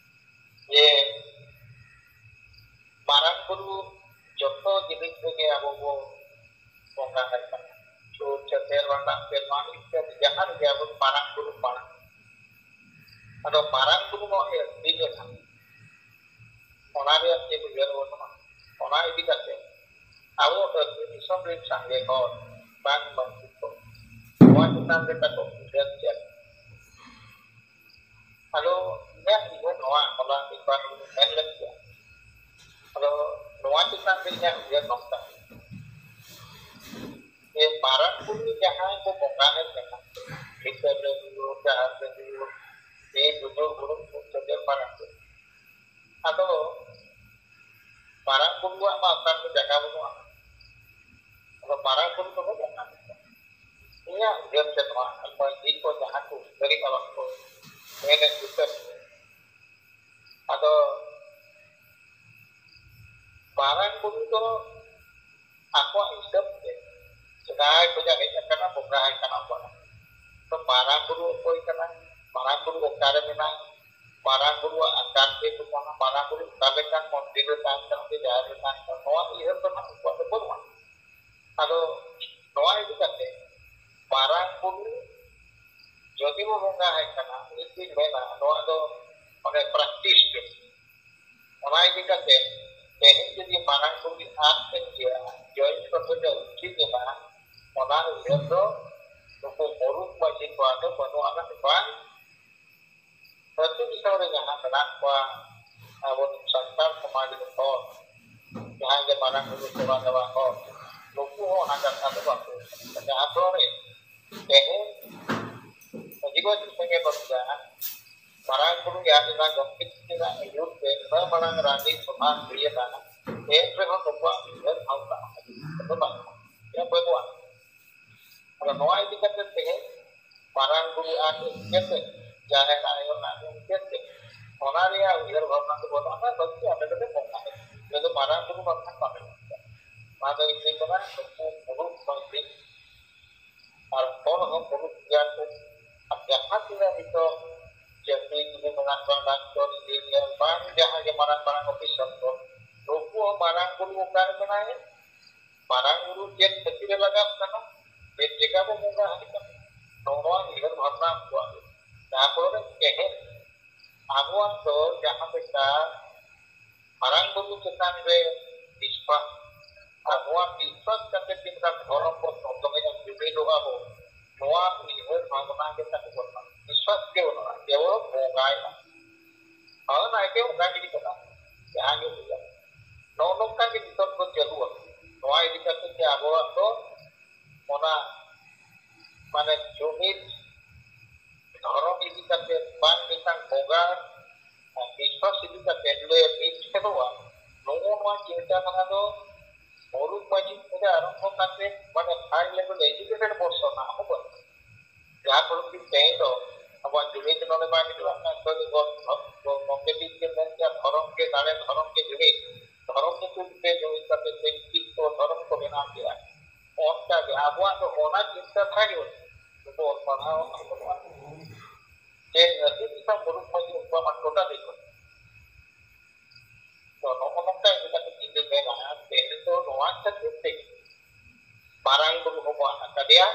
ᱡᱮ ᱢᱟᱨᱟᱝ ᱵᱩᱨᱩ ᱡᱚᱛᱚ ᱡᱤᱱᱤᱥ ᱨᱮᱜᱮ ᱟᱵᱚ ᱵᱚ ᱵᱚᱸᱜᱟ ᱟᱭ ᱠᱟᱱᱟ᱾ ᱪᱷᱩᱛ, ᱪᱷᱟᱹᱴᱭᱟᱹᱨ, ᱵᱷᱟᱸᱰᱟᱱ, ᱛᱮᱞ ᱢᱟᱹᱞᱤᱥ ᱤᱛᱛᱟᱫᱤ ᱡᱟᱦᱟᱸ ᱨᱮᱜᱮ ᱟᱵᱚ ᱢᱟᱨᱟᱝ ᱵᱩᱨᱩ ᱯᱟᱲᱟᱜ᱾ ᱟᱫᱚ ᱢᱟᱨᱟᱝ ᱵᱩᱨᱩ ᱱᱚᱣᱟ ᱟᱹᱛᱤᱧ ᱮ ᱠᱟᱱᱟ, ᱚᱱᱟ ᱨᱮᱭᱟᱜ ᱪᱮᱫ ᱩᱭᱦᱟᱹᱨ ᱵᱟᱹᱱᱩᱜᱼᱟ᱾ ᱚᱱᱟ ᱤᱫᱤ ᱠᱟᱛᱮ ᱟᱵᱚ ᱟᱹᱛᱩ ᱫᱤᱥᱚᱢ ᱨᱮᱱ ᱥᱟᱸᱜᱮ ᱦᱚᱲ ᱵᱟᱝ ᱢᱟᱹᱱᱢᱤ ᱠᱚ ᱱᱚᱣᱟ ᱪᱮᱛᱟᱱ ᱨᱮ ᱛᱟᱠᱚ ᱩᱭᱦᱟᱹᱨ ᱪᱮᱫ? ᱟᱫᱚ ᱤᱧᱟᱹᱜ ᱩᱭᱦᱟᱹᱨ ᱱᱚᱣᱟ, ᱦᱚᱞᱟ ᱢᱤᱫ ᱵᱟᱨ ᱦᱚᱲ ᱠᱚ ᱢᱮᱱ ᱞᱮᱫ ᱜᱮᱭᱟ᱾ ᱟᱫᱚ ᱱᱚᱣᱟ ᱪᱮᱛᱟᱱ ᱨᱮ ᱤᱧᱟᱹᱜ ᱩᱭᱦᱟᱹᱨ ᱱᱚᱝᱠᱟ, ᱡᱮ ᱢᱟᱨᱟᱝ ᱵᱩᱨᱩ ᱡᱟᱦᱟᱸᱭ ᱠᱚ ᱵᱚᱸᱜᱟ ᱟᱭ ᱠᱟᱱᱟ, ᱵᱷᱤᱛᱟᱹᱨ ᱨᱮ ᱦᱩᱭᱩᱜ, ᱡᱟᱦᱮᱨ ᱨᱮ ᱦᱩᱭᱩᱜ, ᱵᱤᱨ ᱵᱩᱨᱩ, ᱵᱩᱨᱩ ᱥᱮᱫ ᱢᱟᱨᱟᱝ ᱵᱩᱨᱩ᱾ ᱟᱫᱚ ᱢᱟᱨᱟᱝ ᱵᱩᱨᱩᱣᱟᱜ ᱢᱟ ᱚᱠᱟ ᱨᱮᱦᱚᱸ ᱡᱟᱭᱜᱟ ᱵᱟᱹᱱᱩᱜᱼᱟ᱾ ᱟᱫᱚ ᱢᱟᱨᱟᱝ ᱵᱩᱨᱩ ᱫᱚᱵᱚ ᱵᱚᱸᱜᱟ ᱟᱭ ᱠᱟᱱᱟ᱾ ᱤᱧᱟᱹᱜ ᱩᱭᱦᱟᱹᱨ ᱛᱮ ᱱᱚᱣᱟ, ᱢᱟᱹᱡᱷᱤ ᱠᱚ ᱡᱟᱦᱟᱸ ᱠᱚ ᱩᱭᱦᱟᱹᱨᱮᱫᱼᱟ, ᱵᱟᱝ ᱠᱚ ᱢᱮᱱᱮᱫ ᱩᱭᱦᱟᱹᱨ᱾ ᱟᱫᱚ ᱢᱟᱨᱟᱝ ᱵᱩᱨᱩ ᱫᱚ ᱟᱠᱚᱣᱟᱜ ᱦᱤᱥᱟᱹᱵ ᱛᱮ ᱥᱮᱫᱟᱭ ᱠᱷᱚᱱᱟᱜ ᱦᱮᱡ ᱟᱠᱟᱱᱟ, ᱵᱚᱸᱜᱟ ᱟᱭ ᱠᱟᱱᱟ ᱵᱚᱱ᱾ ᱵᱩᱨᱩ ᱚᱠᱚᱭ ᱠᱟᱱᱟ, ᱢᱟᱨᱟᱝ ᱵᱩᱨᱩ ᱚᱠᱟᱨᱮ ᱢᱮᱱᱟᱭᱟ, ᱢᱟᱨᱟᱝ ᱵᱩᱨᱩᱣᱟᱜ ᱟᱠᱟᱨ ᱪᱮᱫ ᱠᱟᱱᱟ, ᱢᱟᱨᱟᱝ ᱵᱩᱨᱩ ᱚᱠᱟ ᱞᱮᱠᱟᱱ ᱢᱚᱱᱫᱤᱨ ᱨᱮ ᱛᱟᱦᱮᱱ ᱠᱟᱱᱟ ᱥᱮ ᱡᱟᱦᱮᱨ ᱨᱮ ᱛᱟᱦᱮᱱ ᱠᱟᱱᱟ, ᱱᱚᱣᱟ ᱩᱭᱦᱟᱹᱨ ᱫᱚ ᱱᱟᱦᱟᱜ ᱩᱱᱠᱩᱣᱟᱜ ᱫᱚ ᱵᱟᱹᱱᱩᱜᱼᱟ᱾ ᱟᱫᱚ ᱱᱚᱣᱟ ᱤᱫᱤ ᱠᱟᱛᱮ ᱢᱟᱨᱟᱝ ᱵᱩᱨᱩ ᱡᱩᱫᱤ ᱵᱚ ᱵᱚᱸᱜᱟ ᱟᱭ ᱠᱟᱱᱟ, ᱤᱧ ᱫᱩᱧ ᱢᱮᱱᱟ ᱱᱚᱣᱟ ᱫᱚ ᱚᱱᱮ ᱯᱨᱮᱠᱴᱤᱥ ᱜᱮ᱾ ᱚᱱᱟ ᱤᱫᱤ ᱠᱟᱛᱮ ᱛᱮᱦᱮᱧ ᱡᱩᱫᱤ ᱢᱟᱨᱟᱝ ᱵᱩᱨᱩ ᱟᱫ ᱮᱱ ᱜᱮᱭᱟ, ᱡᱚᱭ ᱠᱚᱛᱮ ᱫᱚ ᱩᱪᱤᱛ ᱮᱱᱟ, ᱚᱱᱟ ᱩᱭᱦᱟᱹᱨ ᱫᱚ ᱱᱩᱠᱩ ᱢᱩᱨᱩᱠ ᱢᱟᱹᱡᱷᱤ ᱠᱚᱣᱟᱜ ᱫᱚ ᱵᱟᱹᱱᱩᱜ ᱟᱱᱟ᱾ ᱵᱟᱝ, ᱟᱹᱛᱩ ᱫᱤᱥᱚᱢ ᱨᱮ ᱡᱟᱦᱟᱸ ᱢᱮᱱᱟᱜ ᱠᱚᱣᱟ ᱟᱵᱚ ᱥᱟᱱᱛᱟᱲ ᱥᱚᱢᱟᱡᱽ ᱨᱮᱱ ᱦᱚᱲ, ᱡᱟᱦᱟᱸᱭ ᱜᱮ ᱢᱟᱨᱟᱝ ᱵᱩᱨᱩ ᱥᱮᱵᱟ ᱫᱮᱣᱟ ᱦᱚᱲ, ᱱᱩᱠᱩ ᱦᱚᱸ ᱚᱱᱟ ᱠᱟᱛᱷᱟ ᱫᱚ ᱵᱟᱠᱚ ᱩᱭᱦᱟᱹᱨᱟ᱾ ᱡᱟᱦᱟᱸ ᱫᱚ ᱛᱮᱦᱮᱧ ᱟᱹᱫᱤᱵᱟᱹᱥᱤ ᱥᱮᱸᱜᱮᱞ ᱚᱵᱷᱤᱡᱟᱱ ᱢᱟᱨᱟᱝ ᱵᱩᱨᱩ ᱡᱟᱦᱟᱸ ᱛᱤᱱᱟᱹᱜ ᱜᱚᱢᱠᱮ ᱛᱤᱠᱤᱱᱟᱜ ᱟᱹᱭᱩᱨ ᱛᱮ ᱩᱱᱟᱹᱜ ᱢᱟᱨᱟᱝ ᱨᱟᱸᱫᱤ ᱥᱚᱵᱷᱟ ᱦᱩᱭᱮᱱᱟ, ᱮᱱ ᱨᱮᱦᱚᱸ ᱱᱩᱠᱩᱣᱟᱜ ᱩᱭᱦᱟᱹᱨ ᱵᱷᱟᱵᱽᱱᱟ ᱫᱚ ᱵᱟᱹᱱᱩᱜᱼᱟ᱾ ᱵᱟᱹᱱᱩᱜᱼᱟ᱾ ᱟᱫᱚ ᱱᱚᱣᱟ ᱤᱫᱤ ᱠᱟᱛᱮ ᱛᱮᱦᱮᱧ ᱢᱟᱨᱟᱝ ᱵᱩᱨᱩ ᱟᱨ ᱪᱮᱫ ᱡᱟᱦᱮᱨ ᱟᱭᱳ ᱟᱨ ᱪᱮᱫ ᱚᱱᱟ ᱨᱮᱭᱟᱜ ᱩᱭᱦᱟᱹᱨ ᱵᱷᱟᱵᱽᱱᱟ ᱫᱚ ᱵᱟᱹᱱᱩᱜᱼᱟ᱾ ᱵᱟᱹᱠᱤ ᱟᱞᱮ ᱫᱚᱞᱮ ᱵᱚᱸᱜᱟ ᱟᱞᱮ ᱫᱚ ᱢᱟᱨᱟᱝ ᱵᱩᱨᱩ ᱵᱟᱝᱠᱷᱟᱱ ᱵᱟᱞᱮ ᱵᱚᱸᱜᱟ᱾ ᱚᱱᱟ ᱫᱚ ᱤᱧ ᱫᱩᱧ ᱢᱮᱱᱟ ᱱᱩᱠᱩ ᱢᱩᱨᱩᱠ ᱢᱟᱹᱱᱢᱤ ᱟᱨ ᱦᱚᱲ ᱦᱚᱸ ᱢᱩᱨᱩᱠ ᱜᱮᱭᱟ ᱠᱚ᱾ ᱟᱨ ᱡᱟᱦᱟᱸ ᱛᱤᱱᱟᱹᱜ ᱱᱤᱛᱚᱜ ᱡᱟᱹᱛᱤ ᱡᱩᱫᱤ ᱢᱮᱱᱟᱜ ᱠᱚᱣᱟ, ᱰᱟᱠᱛᱚᱨ, ᱤᱧᱡᱤᱱᱤᱭᱟᱨ, ᱵᱟᱝ ᱡᱟᱦᱟᱸ ᱜᱮ ᱢᱟᱨᱟᱝ ᱢᱟᱨᱟᱝ ᱚᱯᱷᱤᱥᱟᱨ ᱠᱚ, ᱱᱩᱠᱩ ᱦᱚᱸ ᱢᱟᱨᱟᱝ ᱵᱩᱨᱩ ᱚᱠᱟᱨᱮ ᱢᱮᱱᱟᱭᱟ? ᱢᱟᱨᱟᱝ ᱵᱩᱨᱩ ᱪᱮᱫ ᱠᱷᱟᱹᱛᱤᱨ ᱮ ᱞᱟᱜᱟᱜ ᱠᱟᱱᱟ? ᱪᱮᱫ ᱪᱮᱠᱟ ᱵᱚ ᱵᱚᱸᱜᱟ ᱟᱭ ᱠᱟᱱᱟ? ᱱᱚᱜᱼᱚ ᱱᱚᱣᱟ ᱩᱭᱦᱟᱹᱨ ᱵᱷᱟᱵᱽᱱᱟ ᱩᱱᱠᱩᱣᱟᱜ ᱫᱚ᱾ ᱡᱟᱦᱟᱸ ᱯᱚᱨᱮ ᱛᱮᱦᱮᱧ ᱟᱵᱚᱣᱟᱜ ᱫᱚ ᱡᱟᱦᱟᱸ ᱞᱮᱠᱟ ᱢᱟᱨᱟᱝ ᱵᱩᱨᱩ ᱪᱮᱛᱟᱱ ᱨᱮ ᱵᱤᱥᱣᱟᱥ, ᱟᱨ ᱱᱚᱣᱟ ᱵᱤᱥᱣᱟᱥ ᱠᱟᱛᱮ ᱪᱮᱫ ᱞᱮᱠᱟ ᱫᱷᱚᱨᱚᱢ ᱵᱚᱱ ᱛᱚᱞ ᱫᱚᱦᱚᱭᱟ, ᱡᱩᱢᱤᱫᱚᱜᱼᱟ ᱵᱚ, ᱱᱚᱣᱟ ᱩᱭᱦᱟᱹᱨ ᱵᱷᱟᱵᱽᱱᱟ ᱜᱮ ᱛᱟᱠᱚ ᱵᱟᱹᱱᱩᱜᱼᱟ᱾ ᱵᱤᱥᱣᱟᱥ ᱜᱮ ᱵᱟᱹᱱᱩᱜᱼᱟ, ᱠᱮᱵᱚᱞ ᱵᱚᱸᱜᱟᱭ ᱢᱟ᱾ ᱦᱳᱭ, ᱱᱟᱭᱠᱮ ᱵᱚᱸᱜᱟ ᱜᱤᱰᱤ ᱠᱟᱫᱟ, ᱡᱟᱦᱟᱸ ᱜᱮ ᱦᱩᱭᱩᱜᱼᱟ᱾ ᱱᱚᱜᱼᱚ ᱱᱚᱝᱠᱟ ᱜᱮ ᱱᱤᱛᱚᱜ ᱫᱚ ᱪᱟᱹᱞᱩ ᱟᱠᱟᱱᱟ᱾ ᱱᱚᱣᱟ ᱤᱫᱤ ᱠᱟᱛᱮ ᱜᱮ ᱟᱵᱚᱣᱟᱜ ᱫᱚ ᱚᱱᱟ ᱢᱟᱱᱮ ᱡᱩᱢᱤᱫ ᱫᱷᱚᱨᱚᱢ ᱤᱫᱤ ᱠᱟᱛᱮ ᱵᱟᱝ ᱢᱤᱫᱴᱟᱝ ᱵᱚᱸᱜᱟ ᱵᱤᱥᱣᱟᱥ ᱤᱫᱤ ᱠᱟᱛᱮ ᱞᱮ ᱢᱤᱫ ᱪᱷᱮᱫᱚᱜᱼᱟ, ᱱᱚᱜᱼᱚ ᱱᱚᱣᱟ ᱪᱤᱱᱛᱟ ᱫᱷᱟᱨᱟ ᱫᱚ ᱢᱩᱨᱩᱠ ᱢᱟᱹᱡᱷᱤ ᱠᱷᱚᱱ ᱟᱨᱟᱢᱵᱷᱚ ᱠᱟᱛᱮ ᱢᱟᱱᱮ high level educated person ᱟᱜ ᱦᱚᱸ ᱵᱟᱹᱱᱩᱜᱼᱟ᱾ ᱡᱟᱦᱟᱸ ᱯᱚᱨᱤᱥᱛᱷᱤᱛᱤ ᱛᱮᱦᱮᱧ ᱫᱚ ᱟᱵᱚᱣᱟᱜ ᱡᱩᱢᱤᱫ ᱱᱚᱰᱮ ᱵᱟᱭ ᱦᱤᱡᱩᱜᱼᱟ, ᱠᱷᱟᱱ ᱫᱚ ᱜᱚ-, ᱜᱚ-, ᱜᱚᱢᱠᱮ ᱛᱤᱠᱤᱱ ᱢᱮᱱ ᱠᱮᱭᱟ, "ᱫᱷᱚᱨᱚᱢ ᱜᱮ ᱫᱟᱲᱮ, ᱫᱷᱚᱨᱚᱢ ᱜᱮ ᱡᱩᱢᱤᱫ, ᱫᱷᱚᱨᱚᱢ ᱧᱩᱛᱩᱢ ᱛᱮ ᱡᱩᱢᱤᱫ ᱠᱟᱛᱮ ᱛᱮᱦᱮᱧ ᱪᱮᱫ ᱠᱚ ᱫᱷᱚᱨᱚᱢ ᱠᱚ ᱵᱮᱱᱟᱣ ᱠᱮᱜᱼᱟ?" ᱚᱱᱠᱟ ᱜᱮ ᱟᱵᱚᱣᱟᱜ ᱫᱚ ᱚᱱᱟ ᱪᱤᱱᱛᱟᱹ ᱫᱷᱟᱨᱟ ᱜᱮ ᱵᱟᱹᱱᱩᱜᱼᱟ᱾ ᱱᱩᱠᱩ ᱚᱞ ᱯᱟᱲᱦᱟᱣ ᱟᱨ ᱵᱟᱹᱱᱩᱜᱼᱟ᱾ ᱜᱮᱭᱟ᱾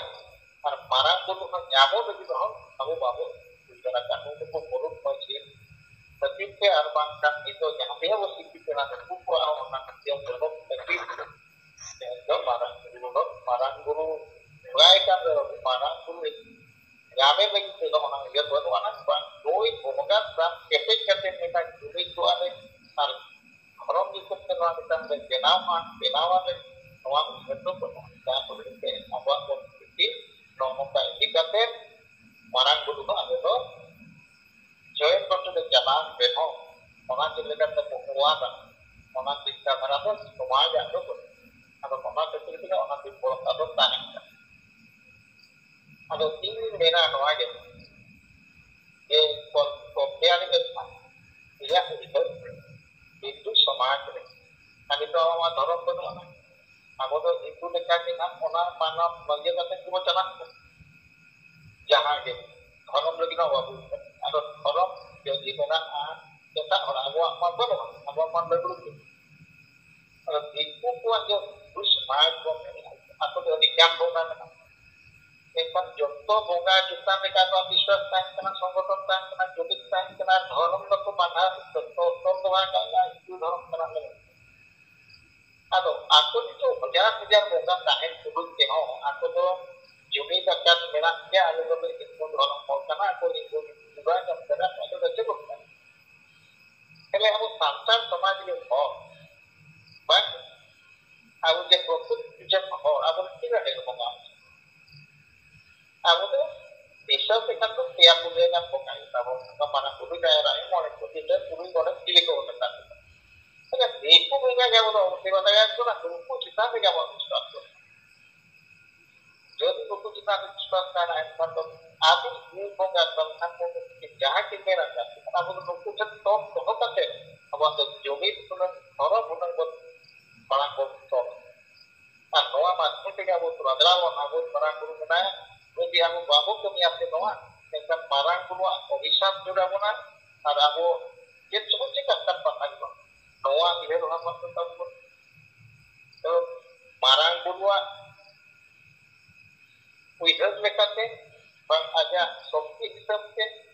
ᱟᱨ ᱢᱟᱨᱟᱝ ᱵᱩᱨᱩ ᱦᱚᱸ ᱧᱟᱢᱚᱜ ᱞᱟᱹᱜᱤᱫ ᱦᱚᱸ ᱟᱵᱚ ᱵᱟᱵᱚ ᱩᱭᱦᱟᱹᱨ ᱟᱠᱟᱫ ᱱᱩᱠᱩ ᱢᱩᱞᱩᱠ ᱢᱟᱹᱡᱷᱤ ᱠᱷᱟᱹᱛᱤᱨ ᱛᱮ, ᱟᱨ ᱵᱟᱝᱠᱷᱟᱱ ᱱᱤᱛᱚᱜ ᱡᱟᱦᱟᱸ ᱛᱤᱱᱟᱹᱜ ᱵᱚ ᱥᱤᱠᱠᱷᱤᱛ ᱮᱱᱟ, ᱱᱩᱠᱩ ᱠᱚᱣᱟᱜ ᱦᱚᱸ ᱚᱱᱟ ᱠᱷᱟᱹᱛᱤᱨ ᱵᱚᱞᱚ ᱠᱷᱟᱹᱛᱤᱨ ᱛᱮᱦᱮᱧ ᱫᱚ ᱢᱟᱨᱟᱝ ᱵᱩᱨᱩ ᱫᱚ, ᱢᱟᱨᱟᱝ ᱵᱩᱨᱩ ᱵᱚᱸᱜᱟᱭ ᱠᱟᱱ ᱨᱮᱦᱚᱸ ᱢᱟᱨᱟᱝ ᱵᱩᱨᱩ ᱧᱟᱢᱮ ᱞᱟᱹᱜᱤᱫ ᱛᱮᱫᱚ ᱚᱱᱟ ᱩᱭᱦᱟᱹᱨ ᱵᱟᱹᱱᱩᱜ ᱟᱱᱟ᱾ ᱱᱩᱭ ᱵᱚᱸᱜᱟ ᱥᱟᱶ ᱠᱮᱴᱮᱡ ᱠᱟᱛᱮ ᱢᱤᱫᱴᱟᱝ ᱡᱩᱢᱤᱫ ᱠᱚᱜᱼᱟ ᱞᱮ ᱟᱨ ᱫᱷᱚᱨᱚᱢ ᱧᱩᱛᱩᱢ ᱛᱮ ᱱᱚᱣᱟ ᱢᱤᱫᱴᱟᱝ ᱞᱮ ᱵᱮᱱᱟᱣᱟ, ᱵᱮᱱᱟᱣᱟ ᱞᱮ, ᱱᱚᱣᱟ ᱩᱭᱦᱟᱹᱨ ᱫᱚ ᱵᱟᱹᱱᱩᱜᱼᱟ᱾ ᱡᱟᱦᱟᱸ ᱠᱚ ᱞᱟᱹᱜᱤᱫ ᱛᱮ ᱟᱵᱚᱣᱟᱜ ᱯᱚᱨᱤᱥᱛᱷᱤᱛᱤ ᱱᱚᱜᱼᱚ ᱱᱚᱝᱠᱟ ᱤᱫᱤ ᱠᱟᱛᱮ ᱢᱟᱨᱟᱝ ᱵᱩᱨᱩ ᱫᱚ ᱟᱞᱮ ᱫᱚ ᱡᱚᱭᱮᱱ ᱠᱚᱨᱛᱮ ᱞᱮ ᱪᱟᱞᱟᱜ ᱨᱮᱦᱚᱸ ᱚᱱᱟ ᱪᱮᱫ ᱞᱮᱠᱟᱛᱮ ᱵᱚ ᱚᱣᱟᱨᱟ, ᱚᱱᱟ ᱪᱤᱱᱛᱟ ᱫᱷᱟᱨᱟ ᱫᱚ ᱥᱚᱢᱟᱡᱽ ᱟᱜ ᱫᱚ ᱵᱟᱹᱱᱩᱜᱼᱟ᱾ ᱟᱫᱚ ᱚᱱᱟ ᱠᱷᱟᱹᱛᱤᱨ ᱛᱮᱜᱮ ᱚᱱᱟ ᱫᱩᱨᱵᱚᱞᱚᱛᱟ ᱫᱚ ᱛᱟᱦᱮᱱ ᱠᱟᱱᱟ᱾ ᱟᱫᱚ ᱤᱧ ᱢᱮᱱᱟ ᱱᱚᱣᱟ ᱜᱮ, ᱡᱮ ᱠᱚ-, ᱠᱚᱯᱤᱭᱟᱱᱤ ᱞᱮᱠᱷᱟᱱ ᱤᱧᱟᱹᱜ ᱩᱭᱦᱟᱹᱨ ᱛᱮ ᱦᱤᱱᱫᱩ ᱥᱚᱢᱟᱡᱽ ᱨᱮ ᱟᱨ ᱱᱤᱛᱚᱜ ᱟᱵᱚ ᱢᱟ ᱫᱷᱚᱨᱚᱢ ᱵᱟᱹᱱᱩᱜ ᱟᱱᱟ᱾ ᱟᱵᱚ ᱫᱚ ᱦᱤᱱᱫᱩ ᱞᱮᱠᱟ ᱜᱮ ᱱᱟᱜ ᱚᱱᱟ ᱢᱟᱱᱟᱣ ᱤᱭᱟᱹ ᱠᱟᱛᱮ ᱜᱮᱵᱚ ᱪᱟᱞᱟᱜ ᱠᱟᱱᱟ᱾ ᱡᱟᱦᱟᱸ ᱜᱮ ᱫᱷᱚᱨᱚᱢ ᱞᱟᱹᱜᱤᱫ ᱦᱚᱸ ᱵᱟᱵᱚ ᱩᱭᱦᱟᱹᱨᱟ᱾ ᱟᱫᱚ ᱫᱷᱚᱨᱚᱢ ᱡᱩᱫᱤ ᱢᱮᱱᱟᱜᱼᱟ ᱮᱴᱟᱜ ᱦᱚᱲ, ᱟᱵᱚᱣᱟᱜ ᱢᱟ ᱵᱟᱹᱱᱩᱜᱼᱟ, ᱟᱵᱚᱣᱟᱜ ᱢᱟ ᱞᱟᱹᱜᱽᱲᱩ ᱜᱮ᱾ ᱟᱫᱚ ᱫᱤᱠᱩ ᱠᱚᱣᱟᱜ ᱡᱮ ᱦᱤᱱᱫᱩ ᱥᱚᱢᱟᱡᱽ ᱵᱚᱱ ᱢᱮᱱᱟ, ᱟᱠᱚ ᱫᱚ ᱟᱹᱰᱤ ᱜᱟᱱ ᱵᱚᱸᱜᱟ ᱢᱮᱱᱟᱜᱼᱟ᱾ ᱢᱮᱱᱠᱷᱟᱱ ᱡᱚᱛᱚ ᱵᱚᱸᱜᱟ ᱪᱮᱛᱟᱱ ᱨᱮ ᱟᱠᱚᱣᱟᱜ ᱵᱤᱥᱣᱟᱥ ᱛᱟᱦᱮᱱ ᱠᱟᱱᱟ, ᱥᱚᱝᱜᱚᱴᱷᱚᱱ ᱛᱟᱦᱮᱱ ᱠᱟᱱᱟ, ᱡᱩᱢᱤᱫ ᱛᱟᱦᱮᱱ ᱠᱟᱱᱟ, ᱫᱷᱚᱨᱚᱢ ᱫᱚᱠᱚ ᱵᱟᱸᱫᱷᱟ ᱛᱚᱞ ᱫᱚᱦᱚ ᱟᱠᱟᱫ ᱜᱮᱭᱟ, ᱦᱤᱱᱫᱩ ᱫᱷᱚᱨᱚᱢ ᱠᱟᱱᱟ ᱞᱮ᱾ ᱟᱫᱚ ᱟᱠᱚ ᱱᱤᱛᱚᱜ ᱦᱟᱡᱟᱨ ᱦᱟᱡᱟᱨ ᱵᱚᱸᱜᱟ ᱛᱟᱦᱮᱱ ᱛᱩᱞᱩᱡ ᱛᱮᱦᱚᱸ ᱟᱠᱚ ᱫᱚ ᱡᱩᱢᱤᱫ ᱟᱠᱟᱫ ᱢᱮᱱᱟᱜ ᱜᱮᱭᱟ, ᱟᱞᱮ ᱫᱚᱞᱮ ᱦᱤᱱᱫᱩ ᱫᱷᱚᱨᱚᱢ ᱦᱚᱲ ᱠᱟᱱᱟ, ᱟᱠᱚ ᱦᱤᱱᱫᱩ ᱵᱚᱸᱜᱟ ᱧᱟᱢ ᱠᱟᱱᱟ, ᱟᱞᱮ ᱫᱚ ᱪᱮᱫ ᱠᱟᱱᱟ? ᱛᱟᱦᱞᱮ ᱟᱵᱚ ᱥᱟᱱᱛᱟᱲ ᱥᱚᱢᱟᱡᱽ ᱨᱮᱱ ᱦᱚᱲ ᱵᱟᱝ, ᱟᱵᱚ ᱡᱮ ᱯᱨᱚᱠᱨᱤᱛᱤ ᱯᱩᱡᱟᱹ ᱦᱚᱲ, ᱟᱵᱚ ᱫᱚ ᱛᱤᱱᱟᱹᱜ ᱰᱷᱮᱨ ᱵᱚᱸᱜᱟ? ᱟᱵᱚ ᱫᱚ ᱦᱤᱥᱟᱹᱵ ᱞᱮᱠᱷᱟᱱ ᱫᱚ ᱯᱮᱭᱟ ᱯᱩᱱᱭᱟᱹ ᱜᱟᱱ ᱵᱚᱸᱜᱟ ᱜᱮ ᱛᱟᱵᱚᱱ, ᱚᱱᱠᱟ ᱢᱟᱨᱟᱝ ᱵᱩᱨᱩ, ᱡᱟᱦᱮᱨ ᱟᱭᱳ, ᱢᱚᱬᱮ ᱠᱚ ᱞᱤᱴᱟᱹ, ᱛᱩᱨᱩᱭ ᱜᱚᱰᱮᱛ, ᱪᱤᱞᱤ ᱠᱚ ᱢᱮᱛᱟ ᱠᱚᱣᱟ? ᱛᱟᱦᱞᱮ ᱫᱤᱠᱩ ᱵᱚᱸᱜᱟ ᱜᱮ ᱟᱵᱚ ᱫᱚ ᱵᱟᱵᱚᱱ ᱥᱮᱵᱟ ᱫᱟᱲᱮᱭᱟᱠᱚ ᱠᱟᱱᱟ, ᱩᱱᱠᱩ ᱪᱮᱛᱟᱱ ᱨᱮᱜᱮ ᱟᱵᱚᱣᱟᱜ ᱵᱤᱥᱣᱟᱥ ᱫᱚ᱾ ᱡᱩᱫᱤ ᱱᱩᱠᱩ ᱪᱮᱛᱟᱱ ᱨᱮ ᱵᱤᱥᱣᱟᱥ ᱛᱟᱦᱮᱱᱟ, ᱮᱱᱠᱷᱟᱱ ᱫᱚ ᱟᱵᱚ ᱢᱤᱫ ᱵᱚᱸᱜᱟ ᱠᱟᱱ ᱠᱷᱟᱱ ᱵᱚᱱ ᱡᱟᱦᱟᱸ ᱜᱮ ᱢᱮᱱ ᱟᱠᱟᱫ, ᱟᱵᱚ ᱫᱚ ᱱᱩᱠᱩ ᱴᱷᱮᱱ ᱛᱚᱞ ᱫᱚᱦᱚ ᱠᱟᱛᱮ ᱟᱵᱚᱣᱟᱜ ᱫᱚ ᱡᱩᱢᱤᱫ ᱦᱩᱱᱟᱹᱝ, ᱫᱷᱚᱨᱚᱢ ᱦᱩᱱᱟᱹᱝ ᱵᱚᱱ ᱢᱟᱲᱟᱝ ᱵᱚᱱ ᱛᱚᱞᱟ᱾ ᱟᱨ ᱱᱚᱣᱟ ᱢᱟᱫᱽᱫᱷᱚᱢ ᱛᱮᱜᱮ ᱟᱵᱚ ᱛᱚᱨᱟ ᱫᱮᱞᱟ ᱵᱚᱱ, ᱟᱵᱚ ᱢᱟᱨᱟᱝ ᱵᱩᱨᱩ ᱢᱮᱱᱟᱭᱟ, ᱡᱩᱫᱤ ᱟᱵᱚ ᱵᱟᱵᱚ ᱠᱟᱹᱢᱤᱭᱟ ᱥᱮ ᱱᱚᱣᱟ, ᱮᱱᱠᱷᱟᱱ ᱢᱟᱨᱟᱝ ᱵᱩᱨᱩᱣᱟᱜ ᱚᱵᱷᱤᱥᱟᱯ ᱧᱩᱨ ᱟᱵᱚᱱᱟ ᱟᱨ ᱟᱵᱚ ᱪᱮᱫ ᱪᱚᱵᱚᱱ ᱪᱮᱠᱟᱜ ᱠᱟᱱ ᱯᱟᱛᱟ ᱜᱮ ᱵᱟᱝ᱾ ᱱᱚᱣᱟ ᱩᱭᱦᱟᱹᱨ ᱵᱷᱟᱵᱽᱱᱟ ᱫᱚ ᱛᱟᱵᱚᱱ ᱛᱚ ᱢᱟᱨᱟᱝ ᱵᱩᱨᱩᱣᱟᱜ ᱦᱤᱥᱟᱹᱵ ᱛᱮ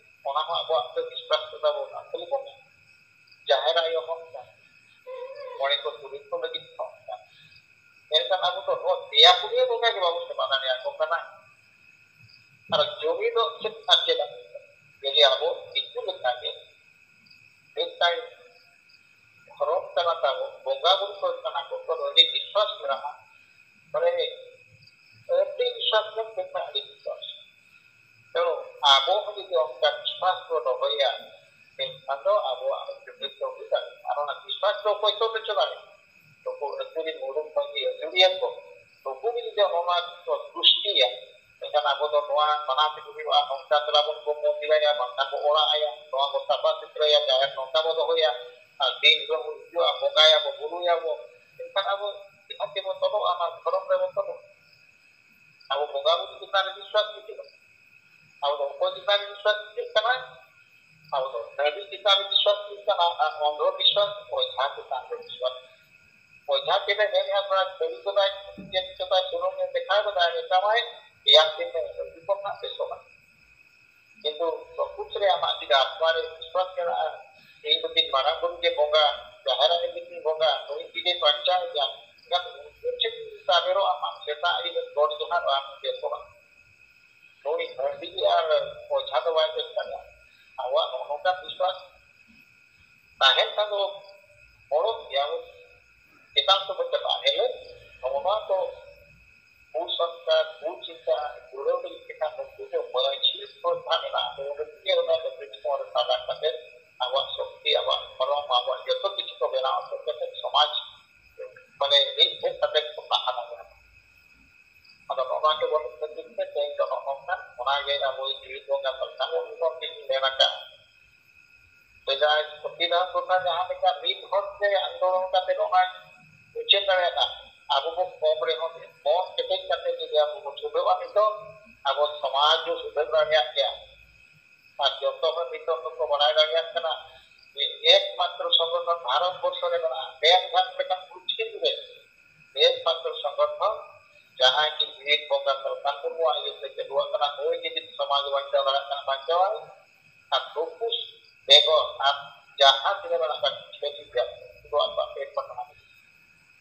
ᱚᱱᱟ ᱦᱚᱸ ᱟᱵᱚᱣᱟᱜ ᱫᱚ ᱵᱤᱥᱣᱟᱥ ᱠᱟᱫᱟ ᱵᱚᱱ ᱟᱥᱚᱞ ᱵᱚᱸᱜᱟ᱾ ᱡᱟᱦᱮᱨ ᱟᱭᱳ ᱦᱚᱸ ᱚᱱᱠᱟ, ᱢᱚᱬᱮ ᱠᱚ ᱛᱩᱨᱩᱭ ᱠᱚ ᱞᱟᱹᱜᱤᱫ ᱦᱚᱸ ᱚᱱᱠᱟ᱾ ᱢᱮᱱᱠᱷᱟᱱ ᱟᱵᱚ ᱫᱚ ᱱᱚᱣᱟ ᱯᱮᱭᱟ ᱯᱩᱱᱭᱟᱹ ᱵᱚᱸᱜᱟ ᱜᱮ ᱵᱟᱵᱚᱱ ᱥᱮᱵᱟ ᱫᱟᱲᱮᱭᱟᱠᱚ ᱠᱟᱱᱟ᱾ ᱟᱨ ᱡᱚᱢᱤ ᱫᱚ ᱪᱮᱫ ᱟᱨ ᱪᱮᱫ ᱡᱩᱫᱤ ᱟᱵᱚ ᱫᱤᱠᱩ ᱞᱮᱠᱟᱜᱮ ᱢᱤᱫᱴᱟᱝ ᱫᱷᱚᱨᱚᱢ ᱠᱟᱱᱟ ᱛᱟᱵᱚᱱ, ᱵᱚᱸᱜᱟ ᱵᱩᱨᱩ ᱠᱚ ᱠᱟᱱᱟ ᱠᱚ, ᱛᱚ ᱟᱹᱰᱤ ᱵᱤᱥᱣᱟᱥ ᱢᱮᱱᱟᱜᱼᱟ᱾ ᱢᱟᱱᱮ ᱟᱹᱰᱤ ᱵᱤᱥᱣᱟᱥ ᱢᱮᱱᱛᱮ ᱟᱹᱰᱤ ᱵᱤᱥᱣᱟᱥ᱾ ᱛᱚ ᱟᱵᱚ ᱦᱚᱸ ᱡᱩᱫᱤ ᱚᱱᱠᱟ ᱵᱤᱥᱣᱟᱥ ᱵᱚ ᱫᱚᱦᱚᱭᱟ, ᱮᱱᱠᱷᱟᱱ ᱫᱚ ᱟᱵᱚᱣᱟᱜ ᱦᱚᱸ ᱡᱩᱢᱤᱫ ᱫᱚ ᱦᱩᱭ ᱫᱟᱲᱮᱭᱟᱜᱼᱟ᱾ ᱟᱨ ᱚᱱᱟ ᱵᱤᱥᱣᱟᱥ ᱫᱚ ᱚᱠᱚᱭ ᱛᱚ ᱦᱚᱪᱚ ᱫᱟᱲᱮᱭᱟᱜᱼᱟ? ᱱᱩᱠᱩ ᱟᱹᱛᱩ ᱨᱤᱱ ᱢᱩᱞᱩᱠ ᱢᱟᱹᱡᱷᱤ ᱟᱹᱡᱩᱨᱤᱭᱟᱹ ᱠᱚ, ᱱᱩᱠᱩ ᱜᱮ ᱡᱩᱫᱤ ᱚᱱᱟ ᱠᱚ ᱥᱨᱤᱥᱴᱤᱭᱟ, ᱮᱱᱠᱷᱟᱱ ᱟᱵᱚ ᱫᱚ ᱱᱚᱣᱟ ᱢᱟᱱᱟᱣ ᱛᱮᱜᱮ ᱦᱩᱭᱩᱜᱼᱟ, ᱱᱚᱝᱠᱟ ᱛᱮᱞᱟ ᱵᱚᱱ ᱠᱚ ᱢᱚᱱᱫᱤᱨᱟᱭᱟ, ᱵᱟᱝᱠᱷᱟᱱ ᱵᱚ ᱚᱲᱟᱜ ᱟᱭᱟ, ᱱᱚᱣᱟ ᱵᱚ ᱥᱟᱯᱷᱟ ᱥᱩᱛᱨᱟᱹᱭᱟ, ᱡᱟᱦᱮᱨ ᱱᱚᱝᱠᱟ ᱵᱚ ᱫᱚᱦᱚᱭᱟ, ᱟᱨ ᱫᱤᱱ ᱦᱤᱞᱳᱜ ᱵᱚ ᱦᱤᱡᱩᱜᱼᱟ, ᱵᱚᱸᱜᱟᱭᱟᱵᱚ, ᱵᱩᱨᱩᱭᱟᱵᱚ, ᱮᱱᱠᱷᱟᱱ ᱟᱵᱚ ᱡᱟᱦᱟᱸ ᱛᱮᱵᱚᱱ ᱛᱚᱞᱚᱜᱼᱟ, ᱚᱱᱟ ᱫᱷᱚᱨᱚᱢ ᱨᱮᱵᱚᱱ ᱛᱚᱞᱚᱜᱼᱟ᱾ ᱟᱵᱚ ᱵᱚᱸᱜᱟ ᱵᱩᱨᱩ ᱪᱮᱛᱟᱱ ᱨᱮ ᱵᱤᱥᱣᱟᱥ ᱦᱤᱡᱩᱜᱼᱟ᱾ ᱟᱵᱚ ᱫᱚ ᱚᱠᱚᱭ ᱪᱮᱛᱟᱱ ᱨᱮ ᱵᱤᱥᱣᱟᱥ ᱦᱤᱡᱩᱜ ᱠᱟᱱᱟ? ᱟᱵᱚ ᱫᱚ ᱦᱟᱺᱰᱤ ᱪᱮᱛᱟᱱ ᱨᱮ ᱵᱤᱥᱣᱟᱥ ᱦᱤᱡᱩᱜ ᱠᱟᱱᱟ, ᱟᱨ ᱚᱱᱫᱷᱚ ᱵᱤᱥᱣᱟᱥ, ᱚᱡᱷᱟ ᱪᱮᱛᱟᱱ ᱨᱮ ᱵᱤᱥᱣᱟᱥ᱾ ᱚᱡᱷᱟ ᱪᱮᱫ ᱮ ᱢᱮᱱᱮᱫᱼᱟ, ᱛᱷᱚᱲᱟ ᱥᱟᱹᱨᱤ ᱠᱟᱛᱷᱟᱭ ᱪᱮᱫ ᱠᱟᱛᱷᱟᱭ ᱥᱩᱱᱩᱢ ᱮ ᱫᱮᱠᱷᱟᱣ ᱠᱟᱫᱟ, ᱢᱮᱛᱟᱢᱟᱭ, ᱛᱮᱭᱟᱨ ᱫᱤᱱ ᱨᱮ ᱦᱟᱺᱰᱤ ᱠᱚ ᱨᱮᱱᱟᱜ ᱵᱮᱥᱚᱜᱼᱟ᱾ ᱠᱤᱱᱛᱩ ᱯᱨᱚᱠᱩᱛ ᱨᱮ ᱟᱢᱟᱜ ᱡᱩᱫᱤ ᱟᱛᱢᱟ ᱨᱮ ᱵᱤᱥᱣᱟᱥ ᱢᱮᱱᱟᱜᱼᱟ, ᱤᱧ ᱫᱚ ᱢᱤᱫ ᱢᱟᱨᱟᱝ ᱵᱩᱨᱩ ᱜᱮ ᱵᱚᱸᱜᱟ, ᱡᱟᱦᱮᱨ ᱟᱭᱳ ᱜᱮ ᱵᱚᱸᱜᱟ, ᱱᱩᱭ ᱜᱮ ᱵᱟᱧᱪᱟᱣ ᱮᱫᱟ, ᱮᱱᱠᱷᱟᱱ ᱩᱱᱠᱩ ᱴᱷᱮᱱ ᱛᱟᱵᱮᱨᱚᱜ ᱟᱢ, ᱥᱮᱛᱟᱜ ᱟᱹᱭᱩᱵ ᱜᱚᱰ ᱡᱚᱦᱟᱨᱚᱜ ᱟᱢ, ᱵᱮᱥᱚᱜᱼᱟ᱾ ᱱᱩᱭ ᱦᱟᱺᱰᱤ ᱟᱨ ᱚᱡᱷᱟ ᱫᱚ ᱵᱟᱭ ᱵᱮᱥ ᱫᱟᱲᱮᱭᱟᱜᱼᱟ᱾ ᱟᱵᱚᱣᱟᱜ ᱱᱚᱜᱼᱚ ᱱᱚᱝᱠᱟᱱ ᱵᱤᱥᱣᱟᱥ ᱛᱟᱦᱮᱱ ᱠᱷᱟᱱ ᱫᱚ ᱦᱚᱲ ᱜᱮᱭᱟ ᱵᱚᱱ, ᱪᱮᱛᱟᱱ ᱥᱮᱫ ᱵᱚᱱ ᱪᱟᱞᱟᱜᱼᱟ᱾ ᱦᱮᱸ, ᱱᱚᱜᱼᱚ ᱱᱚᱣᱟ ᱠᱚ ᱠᱩᱥᱚᱝᱥᱠᱟᱨ, ᱠᱩᱪᱤᱱᱛᱟ ᱡᱩᱲᱟᱹᱣ ᱞᱟᱹᱜᱤᱫ ᱛᱮᱠᱷᱟᱱ ᱱᱩᱠᱩ ᱫᱚ ᱢᱟᱹᱡᱷᱤ ᱠᱚ ᱡᱟᱦᱟᱸ ᱢᱮᱱᱟᱜᱼᱟ, ᱱᱚᱣᱟ ᱫᱚ ᱱᱤᱭᱟᱹ ᱚᱱᱟ ᱫᱚ ᱫᱤᱥᱚᱢ ᱨᱮ ᱥᱟᱜᱟᱲ ᱠᱟᱛᱮ ᱟᱵᱚᱣᱟᱜ ᱥᱚᱠᱛᱤ, ᱟᱵᱚᱣᱟᱜ ᱫᱷᱚᱨᱚᱢ, ᱟᱵᱚᱣᱟᱜ ᱡᱚᱛᱚ ᱠᱤᱪᱷᱩ ᱠᱚ ᱵᱮᱱᱟᱣ ᱦᱚᱪᱚ ᱠᱟᱛᱮ ᱥᱚᱢᱟᱡᱽ ᱢᱟᱱᱮ ᱢᱤᱫ ᱴᱷᱮᱱ ᱠᱟᱛᱮ ᱠᱚ ᱛᱟᱦᱮᱱᱟ᱾ ᱟᱫᱚ ᱱᱚᱣᱟ ᱜᱮ ᱵᱟᱹᱱᱩᱜ ᱠᱷᱟᱹᱛᱤᱨ ᱛᱮ ᱛᱮᱦᱮᱧ ᱫᱚ ᱱᱚᱜᱼᱚ ᱱᱚᱝᱠᱟ, ᱚᱱᱟᱜᱮ ᱟᱵᱚᱭᱤᱡ ᱡᱤᱣᱤ ᱵᱚᱸᱜᱟ ᱛᱟᱞᱠᱷᱟᱱ ᱩᱱᱤ ᱜᱚᱢᱠᱮ ᱡᱤᱣᱤ ᱢᱮᱱ ᱟᱠᱟᱫᱼᱟ᱾ ᱥᱮᱫᱟᱭ ᱥᱚᱛᱤᱫᱟᱥ ᱜᱚᱴᱟ ᱡᱟᱦᱟᱸ ᱞᱮᱠᱟ ᱢᱤᱫ ᱦᱚᱲ ᱛᱮ ᱟᱱᱫᱳᱞᱚᱱ ᱠᱟᱛᱮ ᱚᱱᱟ ᱩᱪᱷᱟᱹᱱ ᱫᱟᱲᱮᱭᱟᱜᱼᱟ, ᱟᱵᱚ ᱵᱚ ᱠᱚᱢ ᱨᱮᱦᱚᱸ ᱢᱚᱱ ᱠᱮᱴᱮᱡ ᱠᱟᱛᱮ ᱡᱩᱫᱤ ᱟᱵᱚ ᱵᱚ ᱪᱷᱩᱴᱟᱹᱣᱟ, ᱱᱤᱛᱚᱜ ᱟᱵᱚ ᱥᱚᱢᱟᱡᱽ ᱵᱚ ᱥᱩᱫᱷᱟᱹᱨ ᱫᱟᱲᱮᱭᱟᱜ ᱜᱮᱭᱟ᱾ ᱟᱨ ᱡᱚᱛᱚ ᱦᱚᱲ ᱱᱤᱛᱚᱜ ᱫᱚᱠᱚ ᱵᱟᱲᱟᱭ ᱫᱟᱲᱮᱭᱟᱜ ᱠᱟᱱᱟ ᱡᱮ ᱮᱠᱢᱟᱛᱨᱚ ᱥᱚᱝᱜᱚᱴᱷᱚᱱ ᱵᱷᱟᱨᱚᱛ ᱵᱚᱨᱥᱚ ᱨᱮ ᱢᱮᱱᱟᱜᱼᱟ, ᱰᱮᱢ ᱜᱷᱟᱴ ᱞᱮᱠᱟᱱ ᱯᱨᱤᱛᱷᱤᱵᱤ ᱨᱮ ᱮᱠᱢᱟᱛᱨᱚ ᱥᱚᱝᱜᱚᱴᱷᱚᱱ ᱡᱟᱦᱟᱸᱭ ᱠᱤ ᱵᱤᱨ ᱵᱚᱸᱜᱟ ᱥᱟᱞᱠᱷᱟᱱ ᱢᱩᱨᱢᱩᱣᱟᱜ ᱤᱭᱟᱹᱛᱮ ᱪᱟᱹᱞᱩᱣᱟᱜ ᱠᱟᱱᱟ, ᱱᱩᱭ ᱡᱩᱫᱤ ᱥᱚᱢᱟᱡᱽ ᱵᱟᱧᱪᱟᱣ ᱫᱟᱲᱮᱭᱟᱜ ᱠᱟᱱᱟ, ᱵᱟᱧᱪᱟᱣᱟᱭ᱾ ᱟᱨ ᱱᱩᱠᱩ ᱵᱮᱜᱚᱨ ᱟᱨ ᱡᱟᱦᱟᱸ ᱛᱤᱱᱟᱹᱜ ᱢᱮᱱᱟᱜ ᱠᱚᱣᱟ, ᱠᱤᱪᱷᱩ ᱜᱮᱭᱟ, ᱩᱱᱠᱩ ᱫᱚ ᱟᱠᱚᱣᱟᱜ ᱯᱮᱴ ᱯᱟᱴᱟᱱᱟ᱾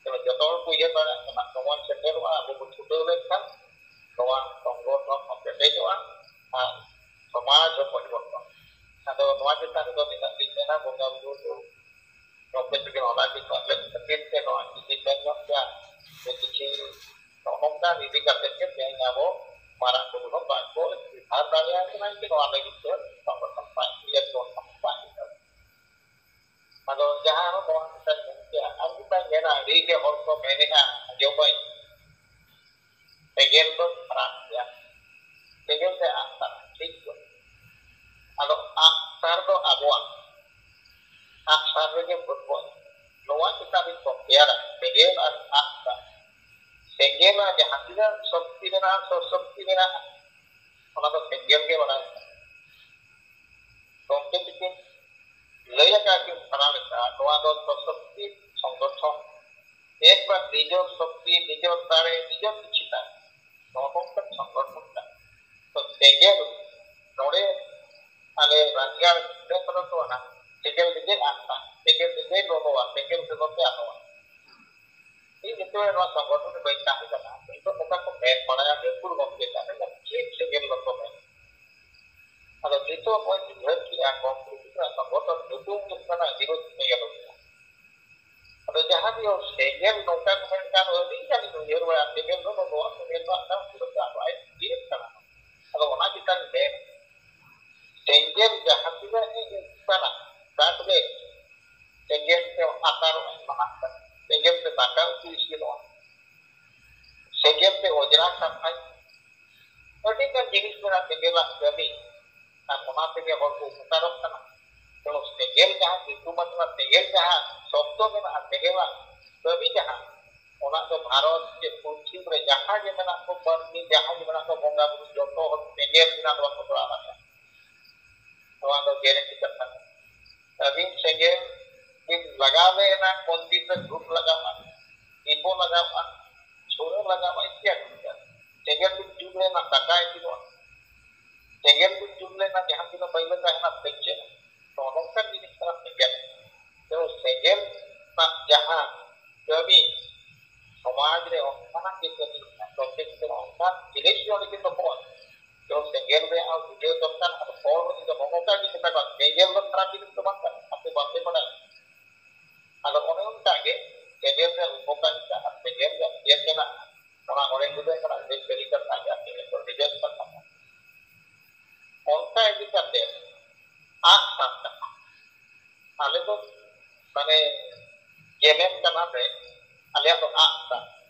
ᱛᱚᱵᱮ ᱡᱚᱛᱚ ᱦᱚᱲ ᱠᱚ ᱩᱭᱦᱟᱹᱨ ᱫᱟᱲᱮᱭᱟᱜ ᱠᱟᱱᱟ, ᱥᱚᱢᱚᱭ ᱥᱮᱴᱮᱨᱚᱜᱼᱟ, ᱟᱵᱚ ᱵᱚ ᱪᱷᱩᱴᱟᱹᱣ ᱞᱮᱱᱠᱷᱟᱱ ᱱᱚᱣᱟ ᱥᱚᱝᱜᱚᱴᱷᱚᱱ ᱦᱚᱸ ᱠᱮᱴᱮᱡᱚᱜᱼᱟ ᱟᱨ ᱥᱚᱢᱟᱡᱽ ᱦᱚᱸ ᱯᱚᱨᱤᱵᱚᱨᱛᱚᱱ᱾ ᱟᱫᱚ ᱱᱚᱣᱟ ᱪᱮᱛᱟᱱ ᱨᱮᱫᱚ ᱱᱤᱱᱟᱹᱜ ᱞᱤᱧ ᱢᱮᱱᱟ, ᱵᱚᱸᱜᱟ ᱵᱩᱨᱩ ᱫᱚ ᱜᱚᱢᱠᱮ ᱛᱟᱹᱠᱤᱱ ᱦᱚᱞᱟ ᱠᱤᱱ ᱢᱮᱱ ᱞᱮᱫ ᱠᱷᱟᱹᱛᱤᱨ ᱛᱮ ᱱᱚᱣᱟ ᱤᱧ ᱢᱮᱱ ᱧᱚᱜ ᱠᱮᱭᱟ ᱡᱮ ᱠᱤᱪᱷᱩ ᱱᱚᱜᱼᱚ ᱱᱚᱝᱠᱟ ᱤᱫᱤ ᱠᱟᱛᱮ ᱜᱮ ᱛᱮᱦᱮᱧ ᱟᱵᱚ ᱢᱟᱨᱟᱝ ᱵᱩᱨᱩ ᱦᱚᱸ ᱵᱟᱝ ᱠᱚ ᱵᱤᱵᱷᱟᱜᱽ ᱫᱟᱲᱮᱭᱟᱜ ᱠᱟᱱᱟ ᱡᱮ ᱱᱚᱣᱟ ᱞᱟᱹᱜᱤᱫ ᱛᱮ ᱥᱚᱝᱜᱚᱴᱷᱚᱱ ᱵᱟᱝ ᱤᱭᱟᱹ ᱠᱚ ᱵᱟᱝ ᱤᱭᱟᱹ᱾ ᱟᱫᱚ ᱡᱟᱦᱟᱸ ᱦᱚᱸ ᱱᱚᱣᱟ ᱢᱤᱫᱴᱟᱝ ᱢᱮᱱ ᱠᱮᱜᱼᱟ, ᱟᱨ ᱢᱤᱫᱴᱟᱝ ᱢᱮᱱᱟ, ᱟᱹᱰᱤ ᱜᱮ ᱦᱚᱲ ᱠᱚ ᱢᱮᱱᱮᱜᱼᱟ, ᱟᱸᱡᱚᱢᱟᱹᱧ, ᱥᱮᱸᱜᱮᱞ ᱫᱚ ᱠᱷᱟᱨᱟᱯ ᱜᱮᱭᱟ, ᱥᱮᱸᱜᱮᱞ ᱛᱮ ᱟᱜ ᱠᱟᱱᱟ, ᱴᱷᱤᱠ ᱜᱮᱭᱟ᱾ ᱟᱫᱚ ᱟᱜ ᱥᱟᱨ ᱫᱚ ᱟᱵᱚᱣᱟᱜ, ᱟᱜ ᱥᱟᱨ ᱨᱮᱜᱮ ᱵᱷᱳᱴ ᱵᱚᱱ, ᱱᱚᱣᱟ ᱪᱮᱛᱟᱱ ᱨᱮ ᱠᱚᱢᱯᱮᱭᱟᱨᱟ, ᱥᱮᱸᱜᱮᱞ ᱟᱨ ᱟᱜ ᱥᱟᱨ᱾ ᱥᱮᱸᱜᱮᱞ ᱟᱨ ᱡᱟᱦᱟᱸ ᱛᱤᱱᱟᱹᱜ ᱥᱚᱠᱛᱤ ᱢᱮᱱᱟᱜᱼᱟ, ᱥᱚ ᱥᱚᱠᱛᱤ ᱢᱮᱱᱟᱜᱼᱟ, ᱚᱱᱟ ᱫᱚ ᱥᱮᱸᱜᱮᱞ ᱜᱮ ᱵᱟᱲᱟᱭ ᱠᱟᱱᱟ᱾ ᱜᱚᱢᱠᱮ ᱛᱤᱠᱤᱱ ᱞᱟᱹᱭ ᱟᱠᱟᱫ ᱠᱤᱱ ᱥᱟᱱᱟ ᱞᱮᱠᱟ, ᱱᱚᱣᱟ ᱫᱚ ᱥᱚᱥᱚᱠᱛᱤ ᱥᱚᱝᱜᱚᱴᱷᱚᱱ, ᱮᱠᱵᱟᱨ ᱱᱤᱡᱚᱨ ᱥᱚᱠᱛᱤ, ᱱᱤᱡᱚᱨ ᱫᱟᱲᱮ, ᱱᱤᱡᱚᱨ ᱤᱪᱪᱷᱤᱛᱟ, ᱱᱚᱣᱟ ᱠᱚ ᱢᱤᱫᱴᱟᱝ ᱥᱚᱝᱜᱚᱴᱷᱚᱱ ᱠᱟᱱᱟ᱾ ᱛᱚ ᱥᱮᱸᱜᱮᱞ ᱱᱚᱰᱮ ᱟᱞᱮ ᱨᱟᱡᱽᱜᱟᱲ ᱜᱤᱫᱽᱨᱟᱹ ᱠᱚᱫᱚ ᱠᱚ ᱚᱱᱟ ᱥᱮᱸᱜᱮᱞ ᱨᱮᱜᱮ ᱟᱜᱼᱟ, ᱥᱮᱸᱜᱮᱞ ᱨᱮᱜᱮ ᱞᱚᱞᱚᱣᱟ, ᱥᱮᱸᱜᱮᱞ ᱛᱮᱫᱚ ᱯᱮ ᱟᱞᱚᱣᱟ᱾ ᱤᱧ ᱱᱤᱛᱚᱜ ᱱᱚᱣᱟ ᱥᱚᱝᱜᱚᱴᱷᱚᱱ ᱨᱮ ᱵᱟᱹᱧ ᱛᱟᱦᱮᱸ ᱠᱟᱱᱟ, ᱱᱤᱛᱚᱜ ᱚᱠᱟ ᱠᱚ ᱢᱮᱱ ᱵᱟᱲᱟᱭᱟ ᱜᱟᱹᱠᱷᱩᱲ ᱜᱚᱢᱠᱮ ᱠᱟᱱᱟ, ᱪᱮᱫ ᱥᱮᱸᱜᱮᱞ ᱵᱟᱠᱚ ᱢᱮᱱ᱾ ᱟᱫᱚ ᱱᱤᱛᱚᱜ ᱱᱚᱜᱼᱚᱭ ᱵᱩᱡᱷᱟᱹᱣ ᱠᱮᱜᱼᱟ, ᱠᱚᱢ ᱠᱩᱲᱤ ᱜᱤᱫᱽᱨᱟᱹ ᱥᱚᱝᱜᱚᱴᱷᱚᱱ ᱧᱩᱛᱩᱢ ᱦᱩᱭᱩᱜ ᱠᱟᱱᱟ ᱜᱤᱨᱳᱫ ᱥᱮᱸᱜᱮᱞ ᱚᱵᱷᱤᱡᱟᱱ᱾ ᱟᱫᱚ ᱡᱟᱦᱟᱸ ᱜᱮ ᱥᱮᱸᱜᱮᱞ ᱱᱚᱝᱠᱟ ᱠᱚ ᱢᱮᱱ ᱠᱷᱟᱱ ᱟᱹᱰᱤ ᱜᱟᱱ ᱤᱧ ᱩᱭᱦᱟᱹᱨ ᱵᱟᱲᱟ, ᱥᱮᱸᱜᱮᱞ ᱫᱚ ᱱᱚᱣᱟ ᱥᱮᱸᱜᱮᱞ ᱫᱚ ᱟᱫᱚ ᱩᱱᱠᱩ ᱫᱚ ᱟᱵᱚ ᱟᱡ ᱤᱭᱟᱹ ᱠᱟᱱᱟ᱾ ᱟᱫᱚ ᱚᱱᱟ ᱪᱮᱛᱟᱱ ᱨᱮ ᱥᱮᱸᱜᱮᱞ ᱡᱟᱦᱟᱸ ᱛᱤᱱᱟᱹᱜ ᱮ ᱩᱵ ᱠᱟᱱᱟ, ᱫᱟᱜ ᱨᱮ ᱥᱮᱸᱜᱮᱞ ᱛᱮ ᱟᱛᱟᱨᱚᱜ ᱮ ᱢᱟᱱᱟᱜ ᱠᱟᱱᱟ, ᱥᱮᱸᱜᱮᱞ ᱛᱮ ᱫᱟᱠᱟ ᱩᱛᱩ ᱤᱥᱤᱱᱚᱜᱼᱟ, ᱥᱮᱸᱜᱮᱞ ᱛᱮ ᱚᱸᱡᱽᱨᱟ ᱥᱟᱯᱷᱟᱭ, ᱟᱹᱰᱤ ᱜᱟᱱ ᱡᱤᱱᱤᱥ ᱢᱮᱱᱟᱜᱼᱟ ᱥᱮᱸᱜᱮᱞᱟᱜ ᱠᱟᱹᱢᱤ, ᱟᱨ ᱚᱱᱟ ᱛᱮᱜᱮ ᱦᱚᱲ ᱠᱚ ᱩᱯᱚᱠᱟᱨᱚᱜ ᱠᱟᱱᱟ᱾ ᱛᱮᱱᱩ ᱥᱮᱸᱜᱮᱞ ᱡᱟᱦᱟᱸ ᱧᱩᱛᱩᱢ ᱟᱠᱟᱱᱟ, ᱥᱮᱸᱜᱮᱞ ᱡᱟᱦᱟᱸ ᱥᱚᱵᱫᱚ ᱢᱮᱱᱟᱜᱼᱟ, ᱥᱮᱸᱜᱮᱞᱟᱜ ᱠᱟᱹᱢᱤ ᱡᱟᱦᱟᱸ, ᱚᱱᱟ ᱫᱚ ᱵᱷᱟᱨᱚᱛ ᱪᱮ ᱯᱩᱨᱛᱷᱤᱵᱤ ᱨᱮ ᱡᱟᱦᱟᱸ ᱜᱮ ᱢᱮᱱᱟᱜ ᱠᱚ ᱢᱟᱹᱱᱢᱤ, ᱡᱟᱦᱟᱸ ᱜᱮ ᱢᱮᱱᱟᱜ ᱠᱚ ᱵᱚᱸᱜᱟ ᱵᱩᱨᱩ, ᱡᱚᱛᱚ ᱦᱚᱲ ᱥᱮᱸᱜᱮᱞ ᱵᱮᱱᱟᱣ ᱫᱚ ᱵᱟᱠᱚ ᱠᱚᱨᱟᱣ ᱫᱟᱲᱮᱭᱟᱜᱼᱟ᱾ ᱱᱚᱣᱟ ᱫᱚ ᱜᱮᱨᱮᱱᱴᱤ ᱠᱟᱛᱷᱟ ᱠᱟᱱᱟ᱾ ᱟᱹᱵᱤᱱ ᱥᱮᱸᱜᱮᱞ ᱵᱤᱱ ᱞᱟᱜᱟᱣ ᱞᱮᱱᱟ, ᱢᱚᱱᱫᱤᱨ ᱨᱮ ᱫᱷᱩᱯ ᱞᱟᱜᱟᱣᱼᱟ, ᱫᱤᱯᱚ ᱞᱟᱜᱟᱣᱼᱟ, ᱫᱷᱩᱲᱟᱹ ᱞᱟᱜᱟᱣ ᱢᱟ ᱤᱥᱤᱱ ᱟᱹᱜᱩ ᱠᱮᱫᱟ᱾ ᱥᱮᱸᱜᱮᱞ ᱵᱤᱱ ᱡᱩᱞ ᱞᱮᱱᱟ, ᱫᱟᱠᱟ ᱤᱥᱤᱱᱚᱜᱼᱟ᱾ ᱥᱮᱸᱜᱮᱞ ᱵᱤᱱ ᱡᱩᱞ ᱞᱮᱱᱟ, ᱡᱟᱦᱟᱸ ᱛᱤᱱᱟᱹᱜ ᱯᱟᱹᱭᱞᱟᱹ ᱛᱟᱦᱮᱱᱟ, ᱯᱮᱪᱮᱫ᱾ ᱱᱚᱜᱼᱚ ᱱᱚᱝᱠᱟᱱ ᱡᱤᱱᱤᱥ ᱠᱟᱱᱟ ᱥᱮᱸᱜᱮᱞ᱾ ᱛᱚ ᱥᱮᱸᱜᱮᱞ ᱨᱮᱱᱟᱜ ᱡᱟᱦᱟᱸ ᱠᱟᱹᱢᱤ, ᱥᱚᱢᱟᱡᱽ ᱨᱮ ᱚᱱᱠᱟᱱᱟᱜ ᱜᱮ ᱠᱟᱹᱢᱤ ᱢᱮᱱᱟᱜᱼᱟ᱾ ᱛᱚᱵᱮ ᱠᱷᱟᱱ ᱚᱱᱠᱟᱱ ᱡᱤᱱᱤᱥ ᱜᱮ ᱚᱸᱰᱮ ᱜᱮ ᱛᱚᱯᱚᱜᱼᱟ᱾ ᱡᱮᱢᱚᱱ ᱥᱮᱸᱜᱮᱞ ᱨᱮᱭᱟᱜ ᱦᱚᱸ ᱵᱩᱡᱷᱟᱹᱣ ᱫᱚᱨᱠᱟᱨ, ᱟᱫᱚ ᱦᱚᱲ ᱦᱚᱸ ᱤᱧ ᱫᱚ ᱱᱚᱜᱼᱚ ᱱᱚᱝᱠᱟ ᱜᱮ ᱢᱮᱛᱟ ᱠᱚᱣᱟ, ᱥᱮᱸᱜᱮᱞ ᱫᱚ ᱠᱷᱟᱨᱟᱯ ᱡᱤᱱᱤᱥ ᱫᱚ ᱵᱟᱝ ᱠᱟᱱᱟ, ᱟᱯᱮ ᱵᱟᱯᱮ ᱵᱟᱲᱟᱭᱟ᱾ ᱟᱫᱚ ᱚᱱᱮ ᱚᱱᱠᱟ ᱜᱮ ᱥᱮᱸᱜᱮᱞ ᱨᱮᱭᱟᱜ ᱩᱯᱚᱠᱟᱨᱤᱛᱟ ᱟᱨ ᱥᱮᱸᱜᱮᱞ ᱨᱮᱭᱟᱜ ᱪᱮᱫ ᱢᱮᱱᱟᱜᱼᱟ, ᱚᱱᱟ ᱚᱸᱰᱮ ᱵᱩᱡᱷᱟᱹᱜ ᱠᱟᱱᱟ, ᱵᱮᱥ ᱵᱟᱹᱲᱤᱡ ᱠᱟᱛᱷᱟ ᱜᱮ ᱟᱨ ᱥᱮᱸᱜᱮᱞ ᱫᱚ ᱰᱤᱵᱮᱴ ᱠᱟᱛᱷᱟ ᱠᱟᱱᱟ᱾ ᱚᱱᱠᱟ ᱤᱫᱤ ᱠᱟᱛᱮ ᱟᱜ ᱥᱟᱨ ᱠᱟᱛᱷᱟ, ᱟᱞᱮ ᱫᱚ ᱢᱟᱱᱮ ᱡᱮᱢᱮᱢ ᱠᱟᱱᱟ ᱞᱮ, ᱟᱞᱮᱭᱟᱜ ᱫᱚ ᱟᱜ ᱥᱟᱨ᱾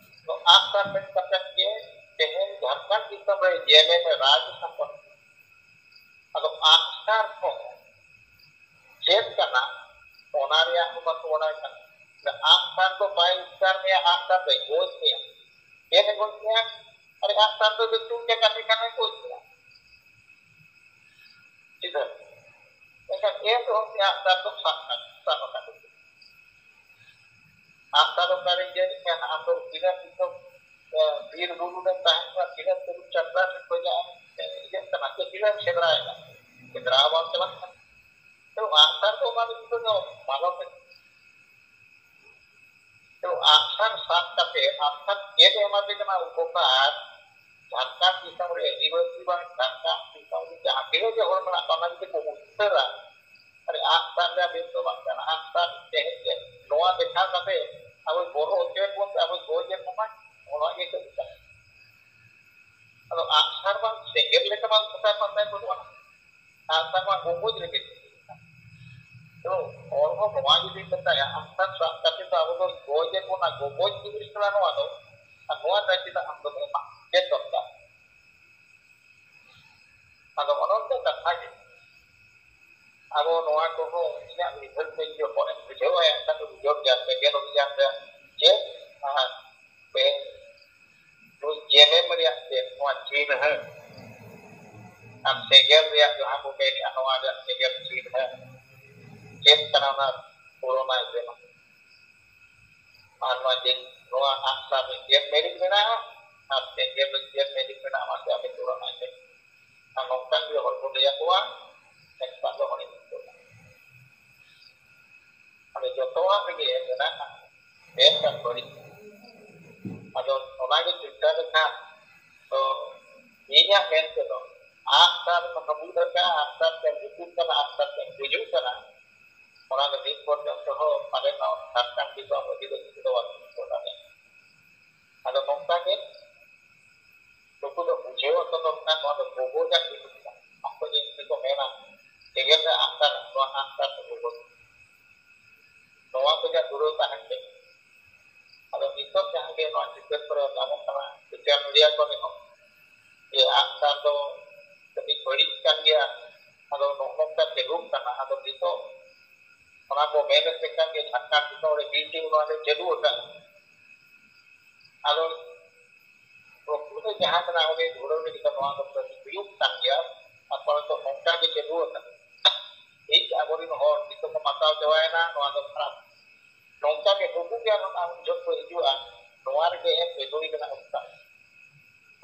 ᱛᱚ ᱟᱜ ᱥᱟᱨ ᱢᱮᱱ ᱠᱟᱛᱮ ᱜᱮ ᱛᱮᱦᱮᱧ ᱡᱷᱟᱲᱠᱷᱚᱸᱰ ᱫᱤᱥᱚᱢ ᱨᱮ ᱡᱮᱢᱮᱢ ᱨᱟᱡᱽ ᱥᱟᱥᱚᱱ᱾ ᱟᱫᱚ ᱟᱜ ᱥᱟᱨ ᱦᱚᱸ ᱪᱮᱫ ᱠᱟᱱᱟ, ᱚᱱᱟ ᱨᱮᱭᱟᱜ ᱦᱚᱸ ᱵᱟᱠᱚ ᱵᱟᱲᱟᱭ ᱠᱟᱱᱟ᱾ ᱟᱜ ᱥᱟᱨ ᱫᱚ ᱵᱟᱭ ᱩᱫᱽᱜᱟᱨ ᱢᱮᱭᱟ, ᱟᱜ ᱥᱟᱨ ᱫᱚᱭ ᱜᱚᱡ ᱢᱮᱭᱟ᱾ ᱪᱮᱫ ᱮ ᱜᱚᱡ ᱢᱮᱭᱟ? ᱟᱨᱮ ᱟᱜ ᱥᱟᱨ ᱫᱚ ᱛᱩᱧ ᱡᱟᱠᱟᱫ ᱢᱮᱠᱷᱟᱱ ᱮ ᱜᱚᱡ ᱢᱮᱭᱟ᱾ ᱴᱷᱤᱠ ᱟᱪᱷᱮ? ᱮᱱᱠᱷᱟᱱ ᱮᱱ ᱨᱮᱦᱚᱸ ᱩᱱᱤ ᱟᱜ ᱥᱟᱨ ᱫᱚ ᱥᱟᱵ ᱠᱟᱜ, ᱥᱟᱵ ᱟᱠᱟᱫ᱾ ᱟᱜ ᱥᱟᱨ ᱚᱠᱟᱨᱮ ᱤᱭᱟᱹ ᱞᱮᱠᱷᱟᱱ ᱟᱢ ᱫᱚ ᱛᱤᱱᱟᱹᱜ ᱫᱤᱥᱚᱢ, ᱮ, ᱵᱤᱨ ᱵᱩᱨᱩ ᱨᱮᱢ ᱛᱟᱦᱮᱸ ᱠᱟᱱᱟ, ᱛᱤᱱᱟᱹᱜ ᱛᱟᱹᱨᱩᱵ ᱪᱟᱵᱲᱟ ᱥᱮ ᱠᱷᱚᱡᱟᱜ ᱮᱢ, ᱮ, ᱤᱭᱟᱹᱜ ᱠᱟᱱᱟ, ᱪᱮᱫ ᱛᱤᱱᱟᱹᱜ ᱮᱢ ᱥᱮᱸᱫᱽᱨᱟᱭᱮᱫᱟ? ᱥᱮᱸᱫᱽᱨᱟ ᱦᱚᱸ ᱵᱟᱢ ᱪᱟᱞᱟᱜ ᱠᱟᱱᱟ᱾ ᱛᱚ ᱟᱜ ᱥᱟᱨ ᱫᱚ ᱚᱱᱟ ᱫᱚ ᱢᱟᱞᱚᱴ ᱮᱱᱟ᱾ ᱛᱚ ᱟᱜ ᱥᱟᱨ ᱥᱟᱵ ᱠᱟᱛᱮ, ᱟᱜ ᱥᱟᱨ ᱪᱮᱫ ᱮ ᱮᱢᱟ ᱯᱮ ᱠᱟᱱᱟ ᱩᱯᱚᱠᱟᱨ? ᱡᱷᱟᱲᱠᱷᱚᱸᱰ ᱫᱤᱥᱚᱢ ᱨᱮ ᱟᱹᱫᱤᱵᱟᱹᱥᱤ ᱵᱟᱝ, ᱡᱷᱟᱲᱠᱷᱚᱸᱰ ᱫᱤᱥᱚᱢ ᱨᱮ ᱡᱟᱦᱟᱸ ᱛᱤᱱᱟᱹᱜ ᱜᱮ ᱦᱚᱲ ᱢᱮᱱᱟᱜ ᱠᱚᱣᱟ, ᱚᱱᱟ ᱡᱩᱫᱤ ᱠᱚ ᱩᱭᱦᱟᱹᱨᱟ, ᱟᱨ ᱟᱜ ᱥᱟᱨ ᱨᱮᱭᱟᱜ ᱵᱮᱥ ᱫᱚ ᱵᱟᱝ ᱠᱟᱱᱟ᱾ ᱟᱜ ᱥᱟᱨ ᱛᱮᱦᱮᱧ ᱜᱮ ᱱᱚᱣᱟ ᱫᱮᱠᱷᱟᱣ ᱠᱟᱛᱮ ᱟᱵᱚ ᱵᱚᱨᱚ ᱦᱚᱪᱚᱭᱮᱫ ᱵᱚᱱ ᱛᱮ ᱟᱵᱚ ᱜᱚᱡᱮᱫ ᱵᱚᱱᱟ, ᱚᱱᱟ ᱜᱮ ᱠᱟᱹᱢᱤ ᱠᱟᱱᱟ᱾ ᱟᱫᱚ ᱟᱜ ᱥᱟᱨ ᱵᱟᱝ ᱥᱮᱸᱜᱮᱞ ᱞᱮᱠᱟ ᱵᱟᱝ ᱥᱚᱫᱟ ᱯᱟᱛᱟᱭ ᱵᱟᱹᱱᱩᱜᱼᱟ᱾ ᱟᱜ ᱥᱟᱨ ᱢᱟ ᱜᱚᱜᱚᱡ ᱨᱮᱜᱮ ᱛᱟᱦᱮᱸ ᱠᱟᱱᱟ᱾ ᱛᱚ ᱦᱚᱲ ᱦᱚᱸ ᱱᱚᱣᱟ ᱡᱩᱫᱤ ᱢᱮᱛᱟᱭᱟ, ᱟᱜ ᱥᱟᱨ ᱥᱟᱵ ᱠᱟᱛᱮ ᱫᱚ ᱟᱵᱚ ᱫᱚ ᱜᱚᱡᱮᱫ ᱵᱚᱱᱟ, ᱜᱚᱜᱚᱡ ᱡᱤᱱᱤᱥ ᱠᱟᱱᱟ ᱱᱚᱣᱟ ᱫᱚ, ᱟᱨ ᱱᱚᱣᱟ ᱨᱮ ᱪᱮᱫᱟᱜ ᱟᱢ ᱫᱚᱢ ᱮᱢᱟ? ᱪᱮᱫ ᱫᱚᱨᱠᱟᱨ? ᱟᱫᱚ ᱚᱱᱮ ᱚᱱᱠᱟ ᱠᱟᱛᱷᱟ ᱜᱮ᱾ ᱟᱵᱚ ᱱᱚᱣᱟ ᱠᱚᱦᱚᱸ ᱤᱧᱟᱹᱜ ᱩᱭᱦᱟᱹᱨ ᱛᱮ ᱡᱩᱫᱤ ᱦᱚᱲᱮᱢ ᱵᱩᱡᱷᱟᱹᱣ ᱟᱭᱟ, ᱮᱱᱠᱷᱟᱱ ᱫᱚ ᱵᱩᱡᱷᱟᱹᱣ ᱜᱮᱭᱟ ᱥᱮᱸᱜᱮᱞ ᱚᱵᱷᱤᱡᱟᱱ ᱨᱮ ᱪᱮᱫ ᱟᱨ ᱛᱮᱦᱮᱧ ᱱᱩᱭ ᱡᱮᱢᱮᱢ ᱨᱮᱭᱟᱜ ᱪᱮᱫ ᱱᱚᱣᱟ ᱪᱤᱱᱦᱟᱹ ᱟᱨ ᱥᱮᱸᱜᱮᱞ ᱨᱮᱭᱟᱜ ᱡᱟᱦᱟᱸ ᱵᱚ ᱢᱮᱱᱮᱫᱼᱟ, ᱱᱚᱣᱟ ᱨᱮᱭᱟᱜ ᱥᱮᱸᱜᱮᱞ ᱪᱤᱱᱦᱟᱹ ᱪᱮᱫ ᱠᱟᱱᱟ, ᱚᱱᱟ ᱯᱩᱨᱚᱱᱟᱭ ᱵᱮᱱᱟᱣ᱾ ᱟᱨ ᱱᱚᱣᱟ ᱡᱮ ᱱᱚᱣᱟ ᱟᱜᱼᱥᱟᱨ ᱨᱮ ᱜᱮᱫ ᱢᱮᱨᱤᱡ ᱢᱮᱱᱟᱜᱼᱟ, ᱟᱨ ᱛᱮᱧ ᱜᱮᱫ ᱢᱮᱨᱤᱡ ᱢᱮᱱᱟᱜᱼᱟ, ᱚᱱᱟᱛᱮ ᱟᱯᱮ ᱛᱩᱨᱟᱹ ᱚᱱᱟ ᱜᱮ᱾ ᱟᱨ ᱱᱚᱝᱠᱟᱱ ᱜᱮ ᱦᱚᱲ ᱵᱚᱱ ᱞᱟᱹᱭ ᱟᱠᱚᱣᱟ, ᱮᱱᱠᱷᱟᱱ ᱫᱚ ᱚᱸᱰᱮ ᱜᱮ ᱠᱚ ᱟᱫᱚ ᱡᱚᱛᱚᱣᱟᱜ ᱨᱮᱜᱮ ᱢᱮᱱᱟᱜᱼᱟ ᱵᱮᱥ ᱟᱨ ᱵᱟᱹᱲᱤᱡ᱾ ᱟᱫᱚ ᱚᱱᱟᱜᱮ ᱪᱤᱱᱛᱟᱹ ᱞᱮᱠᱷᱟᱱ ᱫᱚ ᱤᱧᱟᱹᱜ ᱢᱮᱱ ᱛᱮᱫᱚ ᱟᱜᱼᱥᱟᱨ ᱢᱟᱱᱮ ᱵᱩᱡᱽ ᱫᱟᱲᱮᱭᱟᱜᱼᱟ, ᱟᱜᱼᱥᱟᱨ ᱛᱮᱢ ᱜᱩᱡᱩᱜ ᱠᱟᱱᱟ, ᱟᱜᱼᱥᱟᱨ ᱛᱮᱢ ᱜᱩᱡᱩᱜ ᱠᱟᱱᱟ, ᱚᱱᱟ ᱫᱚ ᱱᱤᱛ ᱯᱚᱨᱡᱚᱱᱛᱚ ᱦᱚᱸ ᱯᱟᱞᱮᱱ ᱥᱟᱨᱠᱟᱨ ᱫᱤᱥᱚᱢ ᱟᱹᱫᱤᱵᱟᱹᱥᱤ ᱠᱚᱫᱚ ᱵᱟᱠᱚ ᱵᱩᱡᱷᱟᱹᱣ ᱫᱟᱲᱮᱭᱟᱜᱼᱟ᱾ ᱟᱫᱚ ᱱᱚᱝᱠᱟ ᱜᱮ ᱱᱩᱠᱩ ᱫᱚ ᱵᱩᱡᱷᱟᱹᱣ ᱟᱠᱚ ᱫᱚᱨᱠᱟᱨ, ᱱᱚᱣᱟ ᱫᱚ ᱜᱚᱜᱚᱡᱟᱜ ᱡᱤᱱᱤᱥ ᱠᱟᱱᱟ᱾ ᱟᱠᱚ ᱡᱮ ᱪᱮᱫ ᱠᱚ ᱢᱮᱱᱟ, ᱮᱸᱜᱮᱞ ᱨᱮ ᱟᱜᱼᱥᱟᱨ, ᱱᱚᱣᱟ ᱟᱜᱼᱥᱟᱨ ᱫᱚ ᱜᱚᱜᱚᱡ᱾ ᱱᱚᱣᱟ ᱠᱚ ᱡᱟ ᱫᱩᱨᱟᱹᱣ ᱛᱟᱦᱮᱱ ᱜᱮ᱾ ᱟᱫᱚ ᱱᱤᱛᱚᱜ ᱡᱟᱦᱟᱸ ᱜᱮ ᱱᱚᱣᱟ ᱪᱤᱛᱟᱹᱨ ᱠᱚᱨᱮ ᱧᱟᱢᱚᱜ ᱠᱟᱱᱟ, ᱥᱳᱥᱟᱞ ᱢᱤᱰᱤᱭᱟ ᱠᱚᱨᱮ ᱦᱚᱸ, ᱡᱮ ᱟᱜᱼᱥᱟᱨ ᱫᱚ ᱠᱟᱹᱴᱤᱡ ᱵᱟᱹᱲᱤᱡ ᱠᱟᱱ ᱜᱮᱭᱟ, ᱟᱫᱚ ᱱᱚᱜᱼᱚ ᱱᱚᱝᱠᱟ ᱪᱟᱹᱞᱩᱜ ᱠᱟᱱᱟ᱾ ᱟᱫᱚ ᱱᱤᱛᱚᱜ ᱚᱱᱟ ᱠᱚ ᱢᱮᱱᱮᱫ ᱞᱮᱠᱟ ᱜᱮ ᱡᱷᱟᱲᱠᱷᱚᱸᱰ ᱫᱤᱥᱚᱢ ᱨᱮ ᱵᱤ ᱴᱤᱢ ᱱᱚᱣᱟ ᱫᱚ ᱪᱟᱹᱞᱩ ᱟᱠᱟᱫᱼᱟ᱾ ᱟᱫᱚ ᱯᱨᱚᱠᱨᱤᱛ ᱨᱮ ᱡᱟᱦᱟᱸ ᱠᱟᱱᱟ, ᱩᱱᱤ ᱫᱷᱩᱨᱟᱹᱣ ᱞᱟᱹᱜᱤᱫ ᱫᱚ ᱱᱚᱣᱟ ᱫᱚ ᱠᱟᱹᱢᱤ ᱦᱩᱭᱩᱜ ᱠᱟᱱ ᱜᱮᱭᱟ᱾ ᱟᱯᱟᱛᱚᱛᱚ ᱱᱚᱝᱠᱟ ᱜᱮ ᱪᱟᱹᱞᱩ ᱟᱠᱟᱱᱟ᱾ ᱴᱷᱤᱠ ᱟᱵᱚᱨᱮᱱ ᱦᱚᱲ ᱱᱤᱛᱚᱜ ᱠᱚ ᱢᱟᱛᱟᱣ ᱪᱟᱵᱟᱭᱮᱱᱟ, ᱱᱚᱣᱟ ᱫᱚ ᱠᱷᱟᱨᱟᱯ᱾ ᱱᱚᱝᱠᱟ ᱜᱮ ᱱᱩᱠᱩ ᱜᱮ ᱟᱨᱦᱚᱸ ᱱᱟᱦᱟᱜ ᱩᱱ ᱡᱚᱦᱚᱜ ᱠᱚ ᱦᱤᱡᱩᱜᱼᱟ, ᱱᱚᱣᱟ ᱨᱮᱜᱮ ᱮᱢ ᱵᱮᱫᱚᱭ ᱢᱮᱱᱟᱜ ᱚᱵᱚᱥᱛᱟ᱾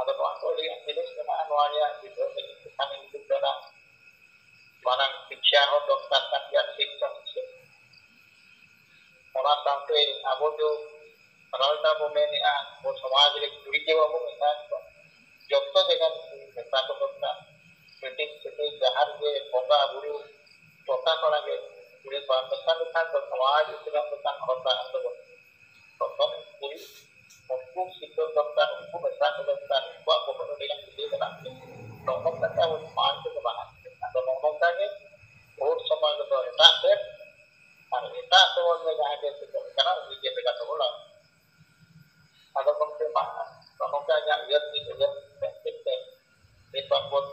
ᱟᱫᱚ ᱱᱚᱣᱟ ᱠᱚ ᱟᱹᱰᱤ ᱜᱟᱱ ᱡᱤᱱᱤᱥ ᱢᱮᱱᱟᱜᱼᱟ, ᱱᱚᱣᱟ ᱨᱮᱭᱟᱜ ᱵᱤᱵᱷᱟᱹᱣ ᱞᱟᱹᱜᱤᱫ ᱛᱮ ᱠᱷᱟᱱ ᱤᱧ ᱫᱩᱧ ᱢᱮᱱᱟ, ᱢᱟᱨᱟᱝ ᱥᱤᱠᱷᱭᱟ ᱦᱚᱸ ᱫᱚᱨᱠᱟᱨ ᱠᱟᱱ ᱜᱮᱭᱟ, ᱴᱷᱤᱠ ᱥᱟᱺᱦᱤᱡ ᱥᱮ᱾ ᱚᱱᱟ ᱥᱟᱶᱛᱮ ᱟᱵᱚ ᱫᱚ ᱥᱟᱱᱟᱢ ᱵᱚ ᱢᱮᱱᱮᱜᱼᱟ, ᱟᱵᱚ ᱥᱚᱢᱟᱡᱽ ᱨᱮ ᱠᱩᱲᱤ ᱜᱮ ᱵᱟᱵᱚ ᱢᱮᱛᱟ ᱠᱚᱣᱟ, ᱡᱚᱛᱚ ᱡᱟᱭᱜᱟ ᱨᱮ ᱠᱩᱲᱤ ᱢᱮᱛᱟ ᱠᱚ ᱫᱚᱨᱠᱟᱨ᱾ ᱢᱤᱴᱤᱝ ᱥᱤᱴᱤᱝ ᱡᱟᱦᱟᱸ ᱨᱮᱜᱮ ᱵᱚᱸᱜᱟ ᱵᱩᱨᱩ ᱴᱚᱴᱷᱟ ᱯᱟᱲᱟ ᱜᱮ ᱠᱩᱲᱤ ᱵᱟᱢ ᱢᱮᱥᱟ ᱞᱮᱠᱷᱟᱱ ᱫᱚ ᱥᱚᱢᱟᱡᱽ ᱩᱛᱱᱟᱹᱣ ᱞᱮᱠᱟᱱ ᱦᱚᱨ ᱰᱟᱦᱟᱨ ᱫᱚ ᱵᱟᱹᱱᱩᱜᱼᱟ᱾ ᱛᱚᱠᱷᱚᱱ ᱠᱩᱲᱤ ᱩᱱᱠᱩ ᱥᱤᱠᱷᱟᱹᱣ ᱫᱚᱨᱠᱟᱨ, ᱩᱱᱠᱩ ᱢᱮᱥᱟ ᱠᱚ ᱫᱚᱨᱠᱟᱨ, ᱩᱱᱠᱩᱣᱟᱜ ᱵᱚᱦᱚᱜ ᱨᱮ ᱟᱹᱰᱤᱜᱟᱱ ᱤᱭᱟᱹ ᱢᱮᱱᱟᱜ ᱜᱮᱭᱟ᱾ ᱱᱚᱜᱼᱚ ᱱᱚᱝᱠᱟ ᱛᱮ ᱟᱵᱚ ᱥᱚᱢᱟᱡᱽ ᱫᱚ ᱵᱟᱝ ᱦᱟᱱᱛᱮ᱾ ᱟᱫᱚ ᱱᱚᱜᱼᱚ ᱱᱚᱝᱠᱟ ᱜᱮ ᱵᱷᱳᱴ ᱥᱚᱢᱚᱭ ᱨᱮᱫᱚ ᱮᱴᱟᱜ ᱥᱮᱫ ᱟᱨ ᱮᱴᱟᱜ ᱥᱚᱢᱚᱭ ᱨᱮ ᱡᱟᱦᱟᱸᱭ ᱜᱮ ᱥᱮᱴᱮᱨ ᱠᱟᱱᱟ ᱩᱱᱤ ᱜᱮ ᱵᱷᱮᱜᱟᱨ ᱫᱚᱵᱚ ᱞᱟᱜᱟᱣ᱾ ᱟᱫᱚ ᱜᱚᱢᱠᱮ ᱢᱟ ᱱᱚᱜᱼᱚ ᱱᱚᱝᱠᱟ ᱤᱧᱟᱹᱜ ᱩᱭᱦᱟᱹᱨ ᱛᱤᱧ ᱩᱭᱦᱟᱹᱨ ᱢᱮᱱ ᱠᱮᱫ ᱛᱮ ᱱᱤᱛ ᱵᱟᱵᱚᱛ